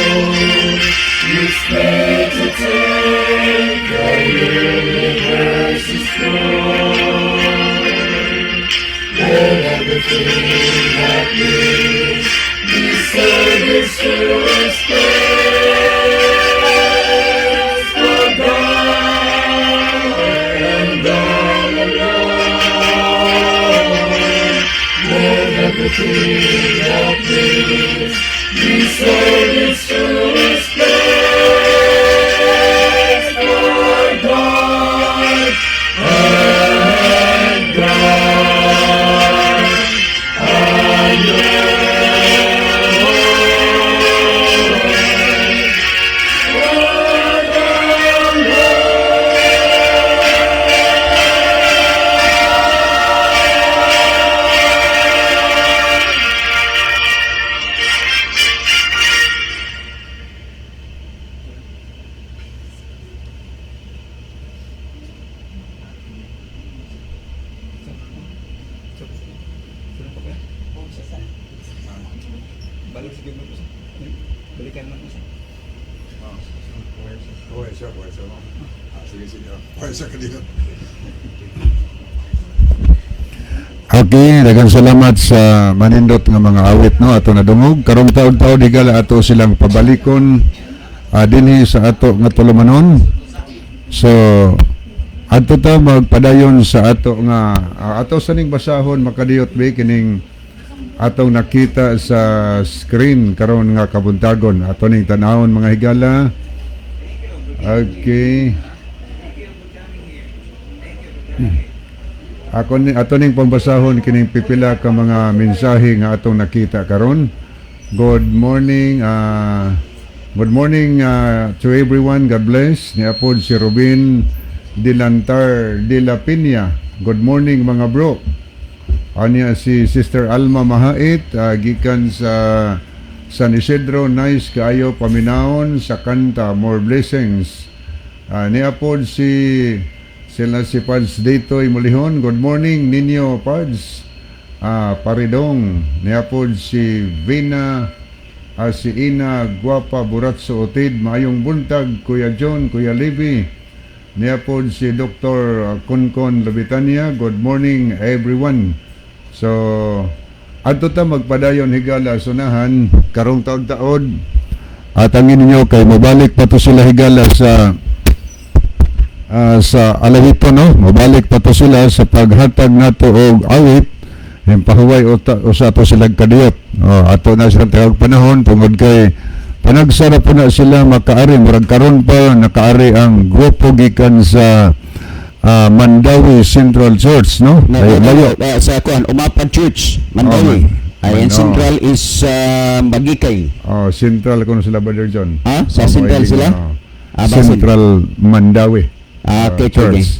is fit to take the universe's throne. Let everything that lives be service to His praise. For God and God alone. Let everything that lives be service to His praise. For God and God alone. God alone. Sino pa kaya? Balik sige mo sa. Balikan lang ko sa. Okay, siya, okay, siya. Ah, sige, sige. Okay, siya kanina. Okay, daghang salamat sa manindot nga mga awit, no, ato nadungog. Karong taon-taon higala ato silang pabalikon dinhi sa ato nga tulumanon. So adto ta magpadayon sa ato nga ato sa ning basahon, makadiyot be, kining atong nakita sa screen karon nga kabuntagon. Ato ning tanawon, mga higala. Okay. Ako ni ato ning pambasahon kining pipila ka mga mensahe nga atong nakita karon. Good morning, good morning to everyone. God bless. Niapod si Robin Dilantar de la Piña. Good morning, mga bro. Anya si Sister Alma Mahait, gikan sa San Isidro, nice kaayo paminawon sa kanta, more blessings. Niapod si sila si Pads Ditoy Mulihon. Good morning ninyo, Pads. Paridong. Niapod si Vina, si Ina Guapa Buratso Otid. Maayong buntag, Kuya John, Kuya Levi. Niapod si Dr. Konkon Labitania. Good morning, everyone. So, adto ta magpadayon, higala, sunahan karong taon-taon. At ang ninyo kay mabalik pa to sila, higala, sa alawito, no, mabalik pa to sila sa paghatag nato og awit. Yung pahuway usa to sila kadiyot. Oh, ato na silang tagag panahon tungod kay panagsara po na sila makaari. Murag karon pa nakaari ang grupo gikan sa Mandawi Central Church, no? No, Layo, no, layo. Sa kuan, Umapad Church, Mandawi. Oh, Ay, ang oh. Central is Bagikay. Oh, Central kuno sila, Brother John. Ha? Sa Oh, Central ibig, sila? oh. Ah, basin. Central Mandawi Ah, okay. Church.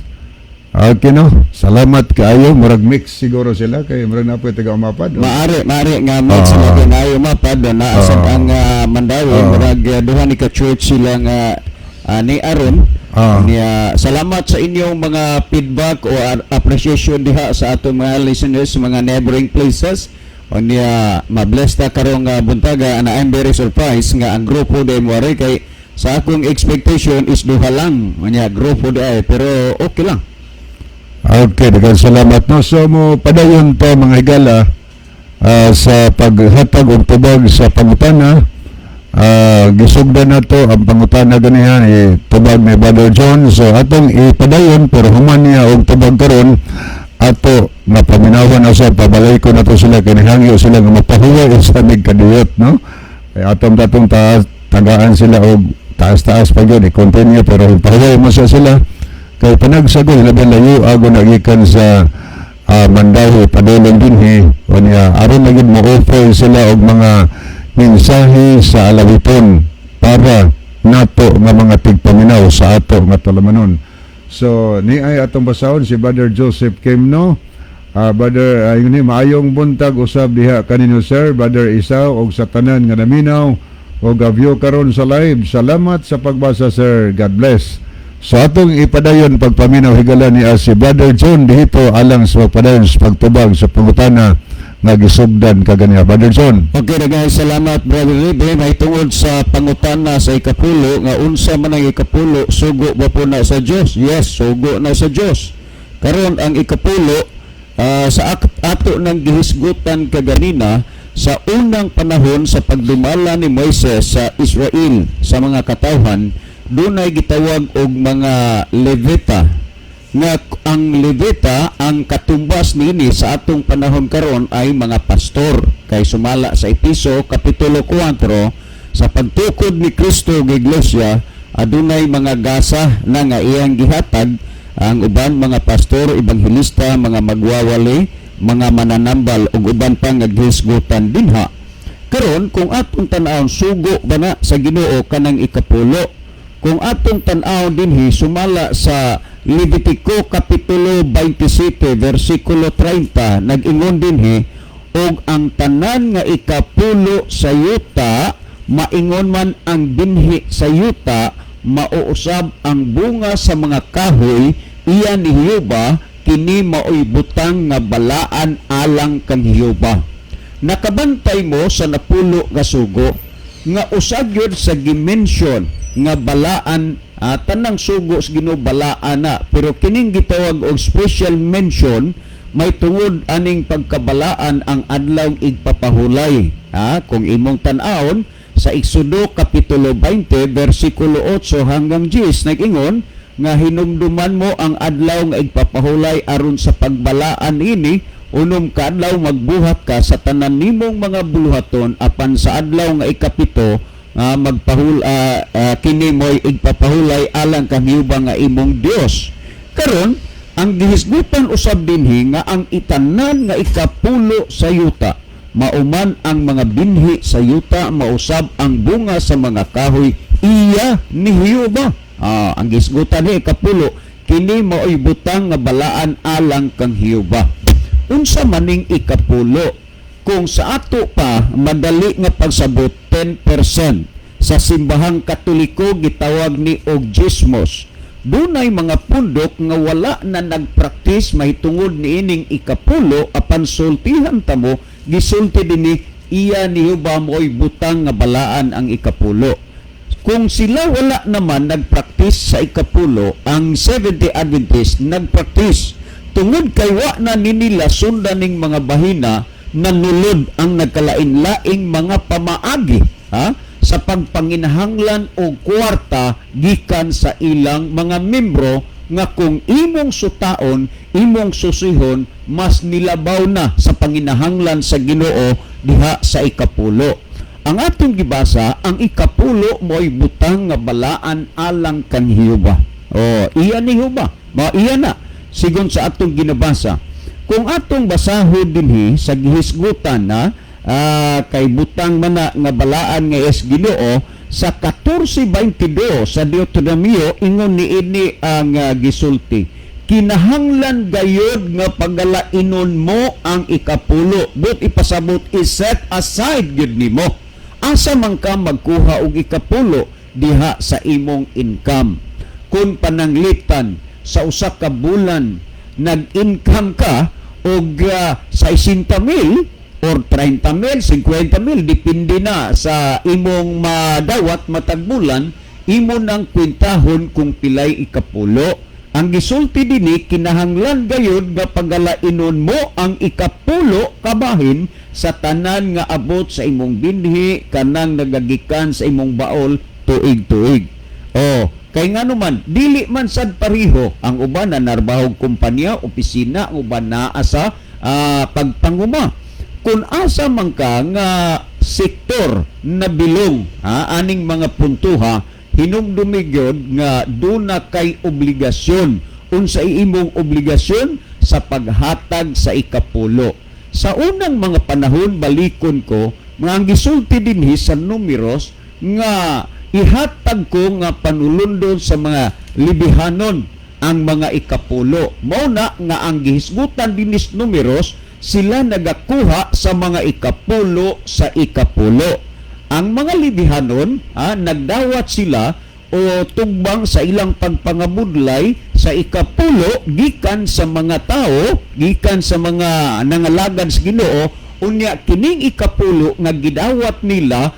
Okay, no? Salamat kaayo. Murag mix siguro sila kay murag na po taga Umapad, oh. Maari, maari nga mix sila kay naay Umapad na asad ang Mandawi, murag duha ni ka church sila nga ni aron. Niya, salamat sa inyong mga feedback o appreciation diha sa atong mga listeners sa mga neighboring places. O niya, mabless ta karong buntaga, and I'm very surprised nga ang grupo de mo kay sa akong expectation is duha lang. O niya, grupo de ay, pero okay lang. Okay, daghang salamat, no. So mo padayon pa, mga higala, sa paghatag og tubag sa pangutana. Gisugdan nato ang pangutana ganihan, eh, tubag ni Brother John. So atong ipadayon, pero human niya og tubag karon ato nga paminawan na sa pabalay ko na to sila kay nihangyo sila nga mapahuway sa mig kadiyot, no. Ay atom datong taas, tagaan sila og taas-taas pa gyud, i-continue pero pahuway mo sa sila kay panagsagol labi layo ago nagikan sa Mandaue padulong dinhi unya aron na gyud mo-offer sila og mga mensahe sa alawiton para nato nga mga tigpaminaw sa ato nga tulumanon. So ni ay atong basahon si Brother Joseph Kemno. Brother, ayun ni, maayong buntag usab diha kaninyo, sir, Brother Isaw, og sa tanan nga naminaw og view karon sa live. Salamat sa pagbasa, sir. God bless. So atong ipadayon pagpaminaw, higala, ni si Brother John dito alang sa pagpadayon sa pagtubag sa pangutana nga gisugdan kaganiha. Brother John. Okay, daghang salamat, Brother Libre. May tungod sa pangutana sa ikapulo nga unsa man ang ikapulo, sugo ba po na sa Dios? Yes, sugo na sa Dios. Karon ang ikapulo, sa ato nang gihisgutan kaganina sa unang panahon sa pagdumala ni Moises sa Israel sa mga katawhan, dunay gitawag og mga Levita nga ang Levita, ang katumbas niini sa atong panahon karon ay mga pastor, kay sumala sa Episo kapitulo 4, sa pagtukod ni Kristo og iglesia, adunay mga gasa na nga iyang gihatag, ang uban mga pastor, ebanghelista, mga magwawali, mga mananambal ug uban pa nga gihisgutan dinha. Karon kung atong tan-awon, sugo ba na sa Ginoo kanang ikapulo? Kung atong tan-awon dinhi sumala sa Levitico kapitulo 27 versikulo 30, nag-ingon dinhi, "Og ang tanan nga ikapulo sa yuta, maingon man ang binhi sa yuta, mauusab ang bunga sa mga kahoy, iya ni Jehova, kini maoy butang nga balaan alang kang Jehova." Nakabantay mo sa napulo nga sugo nga usag yun sa gimension nga balaan. Tanang sugo sa Ginoo balaan na, pero kining gitawag og special mention may tungod aning pagkabalaan ang adlaw igpapahulay. Kung imong tan-awon sa Exodo kapitulo 20 versikulo 8 hanggang 10, nag-ingon nga hinumduman mo ang adlaw nga igpapahulay aron sa pagbalaan ini. 6 ka adlaw magbuhat ka sa tanan nimong mga buluhaton, apan sa adlaw nga ikapito magpahul kini mo'y igpapahulay alang kang Jehova nga imong Dios. Karon ang gihisgutan usab dinhi nga ang itanan nga ikapulo sa yuta, mauman ang mga binhi sa yuta, mausab ang bunga sa mga kahoy, iya ni Jehova. Ang gihisgutan ni ikapulo, kini mao'y butang nga balaan alang kang Jehova. Unsa maning ikapulo? Kung sa ato pa madali nga pagsabot, 10%. Sa Simbahang Katoliko gitawag ni og diesmos. Dunay mga pundok nga wala na nagpraktis mahitungod niining ikapulo, apan sultihan tamo, gisulti dinhi, iya ni Jehova, mo'y butang nga balaan ang ikapulo. Kung sila wala naman nagpraktis sa ikapulo, ang Seventh-day Adventist nagpraktis. Tungod kay wa na ni nila sundan ning mga bahina, nanulod ang nagkalain-laing mga pamaagi, ha, sa pagpanginahanglan og kwarta gikan sa ilang mga membro nga kung imong sutaon, imong susihon, mas nilabaw na sa panginahanglan sa Ginoo diha sa ikapulo. Ang atong gibasa, ang ikapulo mo'y butang nga balaan alang kang Jehova. Oh, iya ni Jehova. Mao iya na sigon sa atong ginabasa. Kung atong basahon dinhi sa gihisgutan na kay butang man na nga balaan nga is Ginoo sa 14:22 sa Deuteronomio, ingon niini ang gisulti, "Kinahanglan gayod nga pagalainon mo ang ikapulo." But ipasabot, i-set aside gyud nimo. Asa man ka magkuha og ikapulo? Diha sa imong income. Kung pananglitan sa usa ka bulan nag-income ka og 60 mil or 30 mil, 50 mil, depende na sa imong madawat matag bulan, imo nang kwentahon kung pilay ikapulo. Ang gisulti dinhi, kinahanglan gayud nga pagalainon mo ang ikapulo kabahin sa tanan nga abot sa imong binhi, kanang nagagikan sa imong baol tuig-tuig. Oh, kay ngano man, dili man sad pareho ang uban na narbahog kumpanya, opisina, ang uban naa sa pagpanguma. Kung asa man ka nga Sektor na bilong, ha, aning mga puntuha, hinumdumi gyud nga duna kay obligasyon. Unsa imong obligasyon sa paghatag sa ikapulo? Sa unang mga panahon, balikon ko mga ang gisulti dinhi sa Numeros nga ihatag ko nga panulundon sa mga Lebihanon ang mga ikapulo. Mao na nga ang gihisgutan dinis Numeros, sila nagakuha sa mga ikapulo sa ikapulo. Ang mga Lebihanon, nagdawat sila o tugbang sa ilang pagpangabudlay sa ikapulo gikan sa mga tao, gikan sa mga nangalagad sa Ginoo. Unya kining ikapulo nga gidawat nila,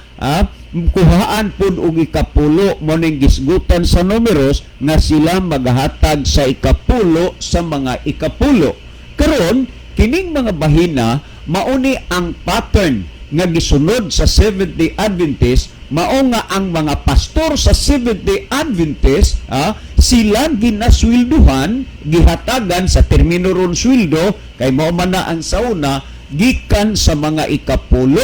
kuhaan pud og ikapulo. Mo ning gisgutan sa Numeros nga sila maghatag sa ikapulo sa mga ikapulo. Karon, kining mga bahina mauni ang pattern nga gisunod sa Seventh-day Adventist. Mao nga ang mga pastor sa Seventh-day Adventist, sila ginaswelduhan, gihatagan sa termino ron sweldo, kay mao man na ang sauna, gikan sa mga ikapulo,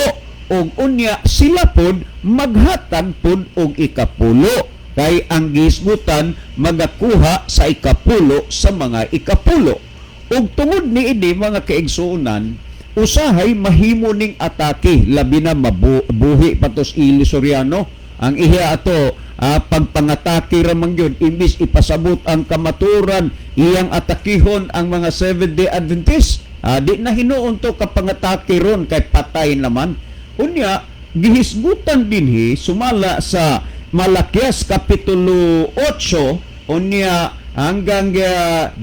ug unya sila pod maghatag pod og ikapulo, kay ang gihisgutan magakuha sa ikapulo sa mga ikapulo. Ug tungod niini, mga kaigsuonan, usahay mahimo ning atake, labi na mabuhi pa tos Eli Soriano. Ang iya ato pagpangatake ra man gyud, imbis ipasabot ang kamaturan, iyang atakihon ang mga Seventh Day Adventist. Di na hinuon to kapangatake ron kay patay naman. Unya gihisgutan dinhi sumala sa Malakias kapitulo 8 unya hanggang 10,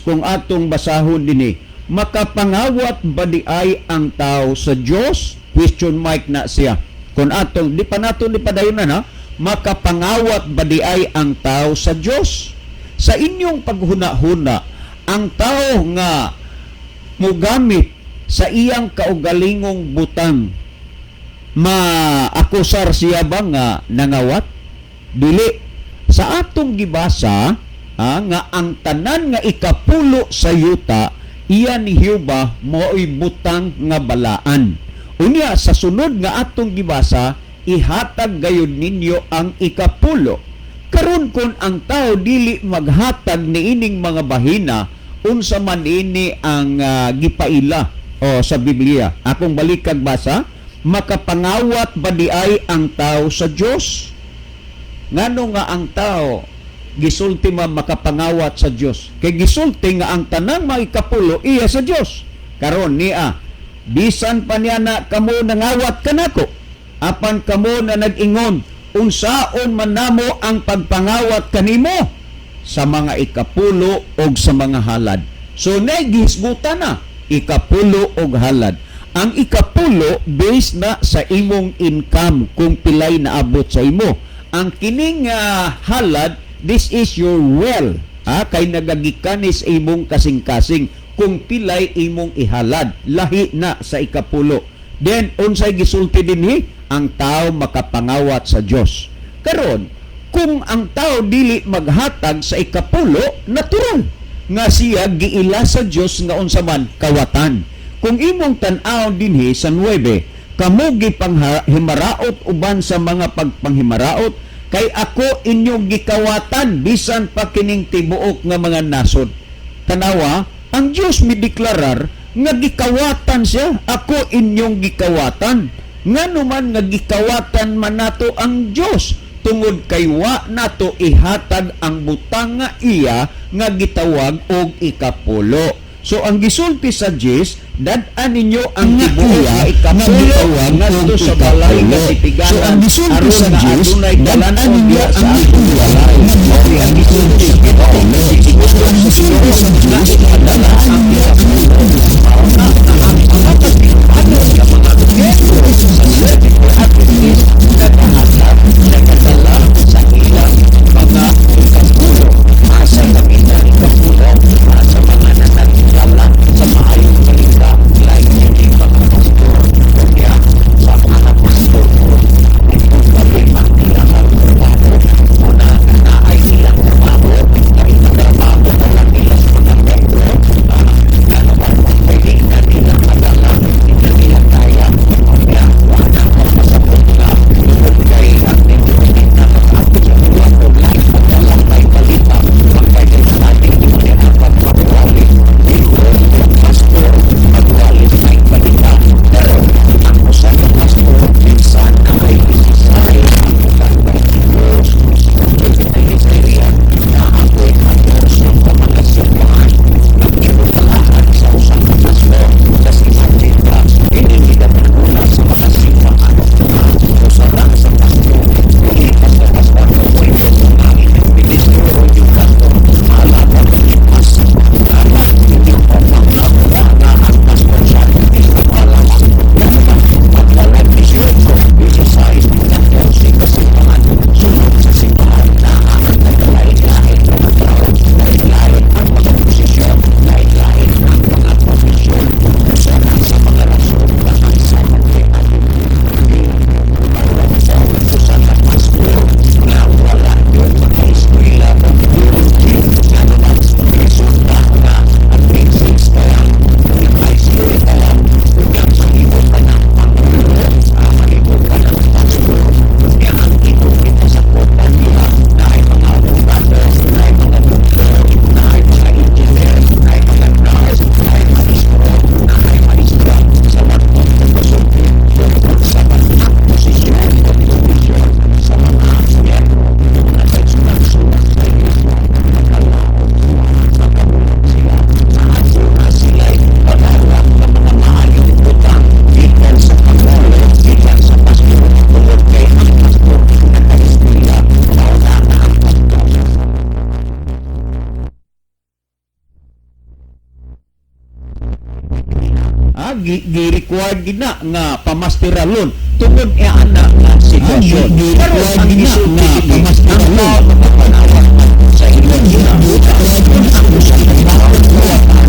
kung atong basahon dinhi: "Makapangawat ba di ay ang tao sa Dios?" Question mark na siya. Kung atong di pa nato ni padayunan, ha, "Makapangawat ba di ay ang tao sa Dios? Sa inyong paghuna-huna, ang tao nga mugamit sa iyang kaugalingong butang, maakusar siya ba nga nangawat? Dili." Sa atong gibasa, nga ang tanan nga ikapulo sa yuta iya ni Jehova, mao'y butang nga balaan. Unya sa sunod nga atong gibasa, "Ihatag gayud ninyo ang ikapulo." Karon, kung ang tao dili maghatag niining mga bahina, unsa man ini ang gipaila o sa Biblia? Akong balikag basa: "Makapangawat ba di ay ang tao sa Dios?" Ngano nga ang tao gisulti man makapangawat sa Dios? Kay gisulti nga ang tanang mga ikapulo iya sa Dios. Karon niya, "Bisan pa niya na kamo nangawat kanako. Apan kamo na nag-ingon, 'Unsaon man namo ang pagpangawat kanimo?' Sa mga ikapulo og sa mga halad." So nagihisgutan na ikapulo og halad. Ang ikapulo based na sa imong income, kung pilay naabot sa imo. Ang kining halad, this is your will. Kay nagagikanis imong kasing-kasing kung pilay imong ihalad. Lahi na sa ikapulo. Then unsay gisulti dinhi? Ang tao makapangawat sa Dios. Karon, kung ang tao dili maghatag sa ikapulo, natural nga siya giila sa Dios nga unsa man, kawatan. Kung imong tan-aw dinhi sa 9, "Kamo gipanghimaraot uban sa mga pagpanghimaraot, kay ako inyong gikawatan bisan pa kining tibuok nga mga nasod." Tanawa, ang Dios mideklarar nga gikawatan siya, "Ako inyong gikawatan." Ngano man nga gikawatan man nato ang Dios? Tungod kay wa nato ihatag ang butang nga iya nga gitawag og ikapulo. So ang gisulti sa 10, "Dad-an ninyo ang Nga tibuok iya nga ikapulo nga gitawag ngadto og sa balay nga ikapulo. So titiganan ang gisulti aron sa nga 10, adunay dad-an kalanon ninyo diha sa ang akong tibuok balay." nga Mao ang gisulti gitawag sa Ginoo. ikapulo. Siguro So ang sa gisulti Ginoo sa nga 10, ipadala dad-an ang ninyo ang ikapulo. Mao na nga ang mga katigpanon nga mga miyembro sa Seventh-day Adventist nagahatag, nagadala sa ilang mga ikapulo. Asa kami na ikapulo? Sa mga nanagdala sa maayong balita, like ini mga pastor, kaya sa mga pastor ko, may problema ilang ang trabaho, muna na ay ilang trabaho, na itatrabaho na lang nila sa mga miyembro, nga naman pwede na nila. Gi-required gid na nga pamasteralon tungod ana nga sitwasyon. Karon ang gisulti dinhi, ang tao makapanawag sa ilang huna-huna kung ang usa ka tawo kawatan,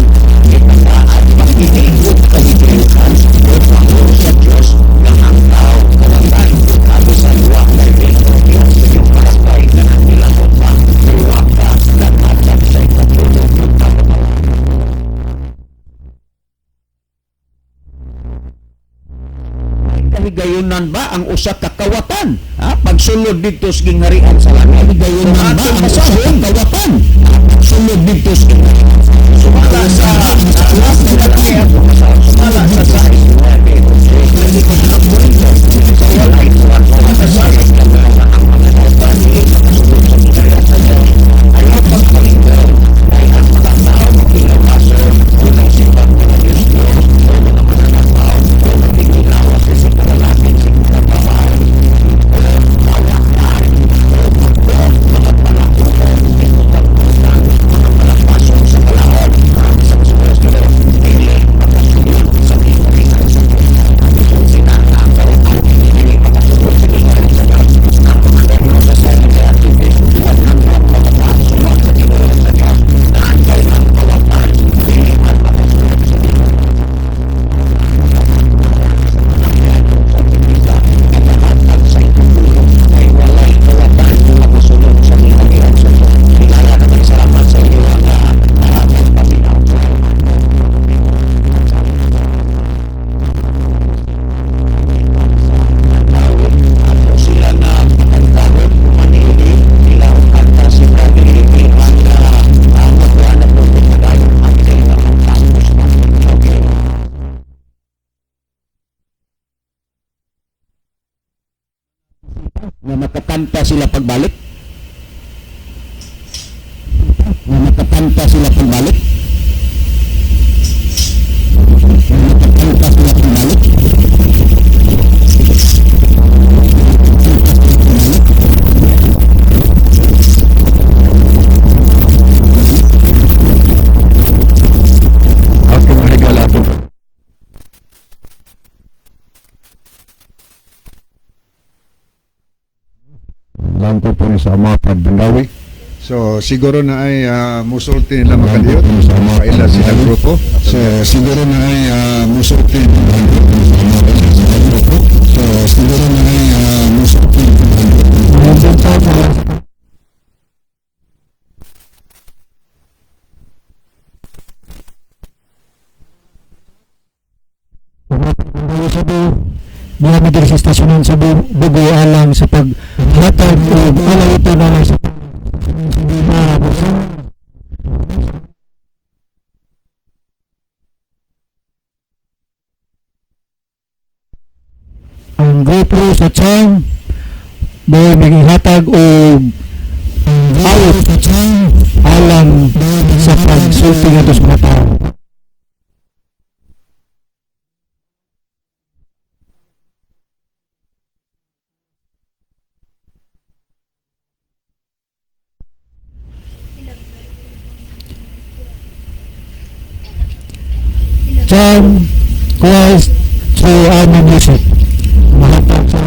gitagaan ba kini og kahigayunan o pabor sa Dios nga ang tao kawatan? Bisan wa kay record diha sa inyong barangay nga nagilahom ba, wa ka naghatag sa ikatulo ug pagpamawa. Kahigayunan ba ang usa ka kawatan, ha, pagsulod didto sa gingharian sa langit? Kahigayunan Kung ba atong ang usa ka basahon, kawatan? Pagsulod didto sa Sumala sa sumala sa 6:9, sa walay sa ang mga kauban dili makasulod sa gingharian sa Dios. Ayaw pagpalinggaw kay ang mga tao makilawason, unang simbang mga Diyos Diyos o mga mananakaw o matiglawas sa kalalaki sa kababae o kawatan o mga palakuan, ibutang-butang, mga malagpason sa balaod sa Kristo, dili makasulod sa gingharian sa Diyos. Ang sina nga ang kawatan dili makasulod sa gingharian sa Diyos. Ang mga miyembro sa Seventh-day Adventist 100 makapasok sa gingharian sa Diyos. Naantay ang kawatan dili man makasulod sa gingharian sa Adventista nagahatag sa ikatulo kay walay kawatan makasulod sa gingharian sa Diyos. Higala naman, salamat sa inyo ang pagpaminaw. Ato sila nga pakantahon maniini nila ang kanta si Brother Libby ang magkuha na po padayon until nga matapos na. Okay. Nga makakanta sila pagbalik, nga makakanta sila pagbalik, nga makakanta sila pagbalik. Okay, mga higala ato. Lang po po ni sa mga Pagbandawi. So siguro na ay musulti nila makaliot. Kaila sila grupo. So siguro na ay musulti nila grupo. So siguro na ay musulti nila Cebu, niya mi diri sa estasyonan sa Bugo alang sa paghatag og alaw ito na lang sa ang grupo sa Chang mo mihatag og awit alang sa pagsulti ngadto sa mga tao. John Christ through Army Music. Mahatag sa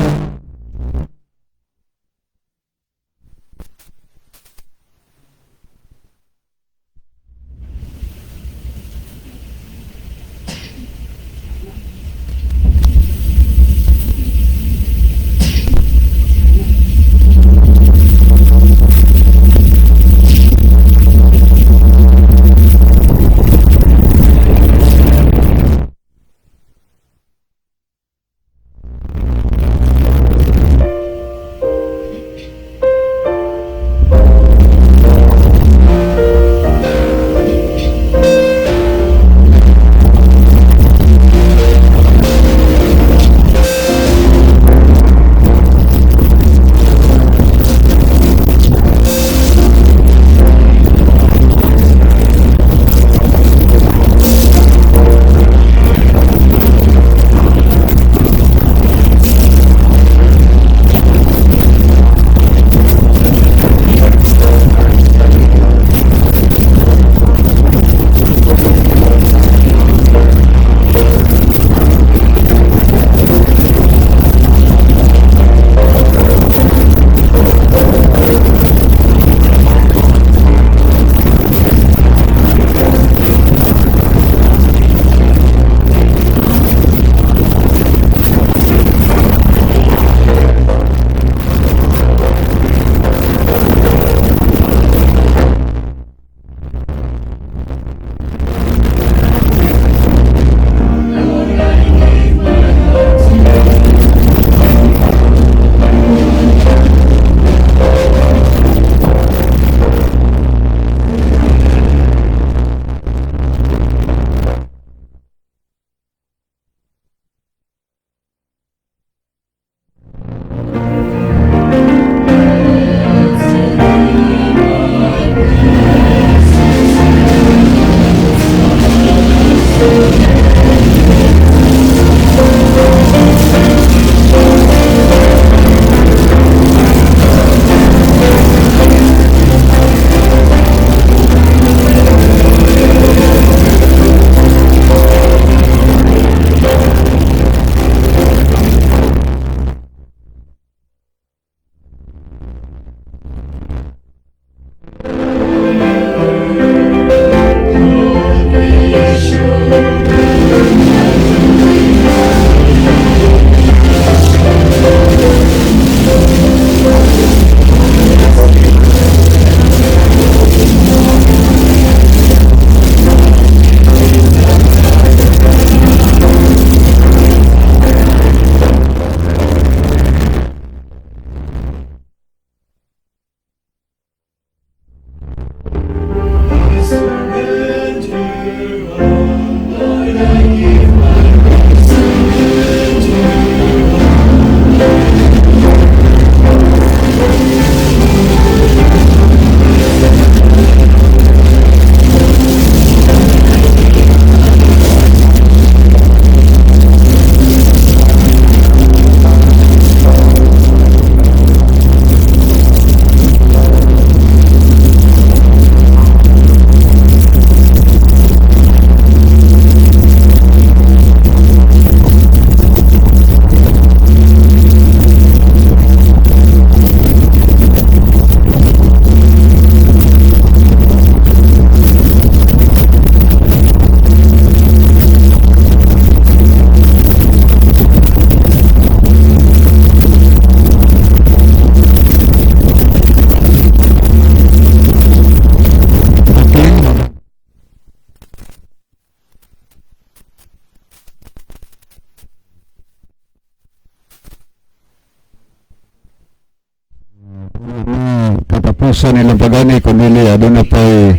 Katapusan nilang pagani kun dili aduna pay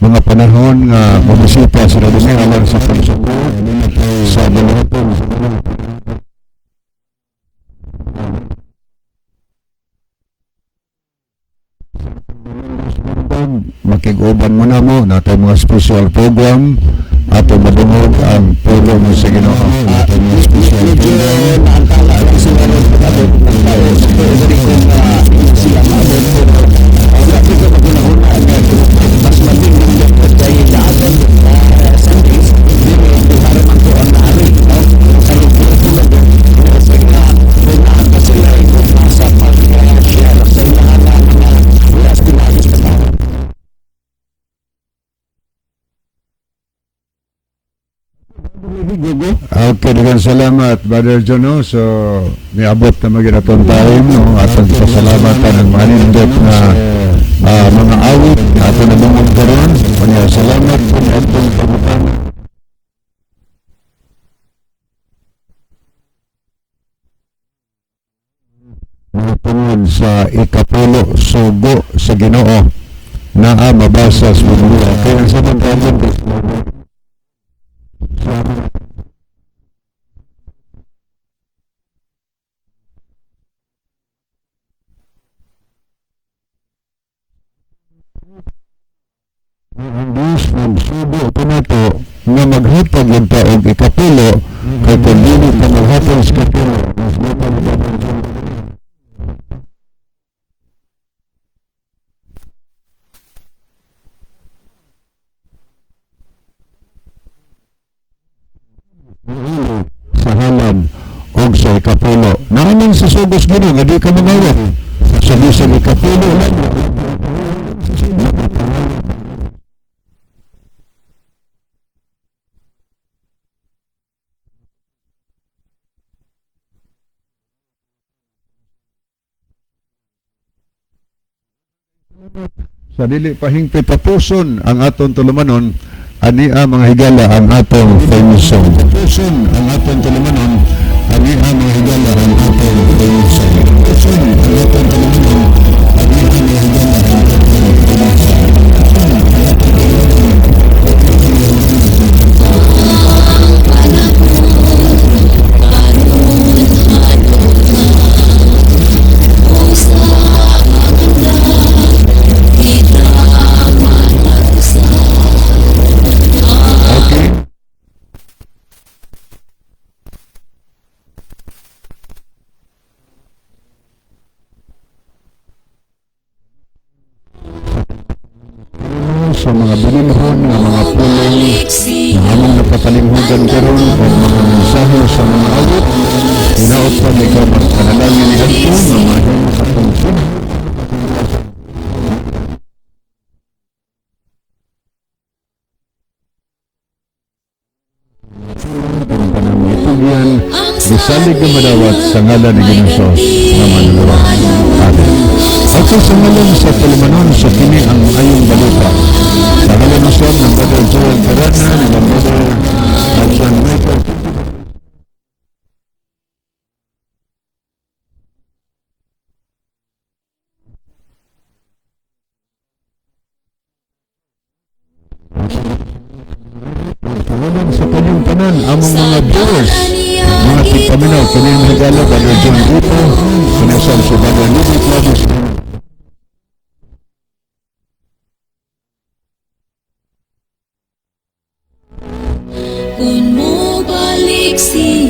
mga panahon nga mobisita sila dinhi alang sa pagsubo sa buluhaton. Makig-uban mo na mo natay mga special program ato madungog ang pulong sa Ginoo. Natay mga special Medyo program. naantala lang sila ron pag-abot ng tao. Pero kung sila maabot, pero wala ko magunahuna nga mas labing nindot kay daaton Sundays, dili duha man ko ang naari, no? Sa tulog sa nga naa pa sila sa pag-share sa ilang mga wala pinaagis pa tao. Okay, daghang salamat, Brother Jono. So, niabot na maginaton time, no? Atong pasalamatan ang manindot na mga awit na ato nadungog karon. Unya, salamat po ni atong pangutana. Mga tungod sa ikapulo sugo sa Ginoo naa mabasa sa Biblia. Kaya ang sabang tawag ang Diyos nagsugo kanato nga maghatag yun ta og ikapulo kay kung dili ka maghatag sa ikapulo mas mata mo. Sa halad og sa ikapulo. Naaman sa sugos Ginoo nga di ka mangawat. Sa bisan ikapulo lang. Sa dili pahingpit tapuson ang atong tulumanon, ania mga higala ang atong famous song. Tapuson ang atong tulumanon, ania mga higala ang atong famous song. Tapuson ang atong tulumanon, ania mga higala ang atong famous song. Okay. Sa mga binilhon nga mga pulong na among napatalinghugan karon o mga mensahe sa mga awit, hinaot pa ikaw magpanalangin ni Adto nga mahimo sa atong. Gisalig nga madawat sa ngalan ni Ginoong Hesus nga manluluwas. Amen. Ako sa ngalan sa tulumanon sa kini ang maayong balita. Sa ngalan ng ng Brother Joel Carana, ni Brother John Michael. Pangalan sa kanyang tanan, among mga viewers, mga tigpaminaw, kini ang higala, Brother John Guto, kini sa si Brother Libby Clavis. Kung mo balik siya.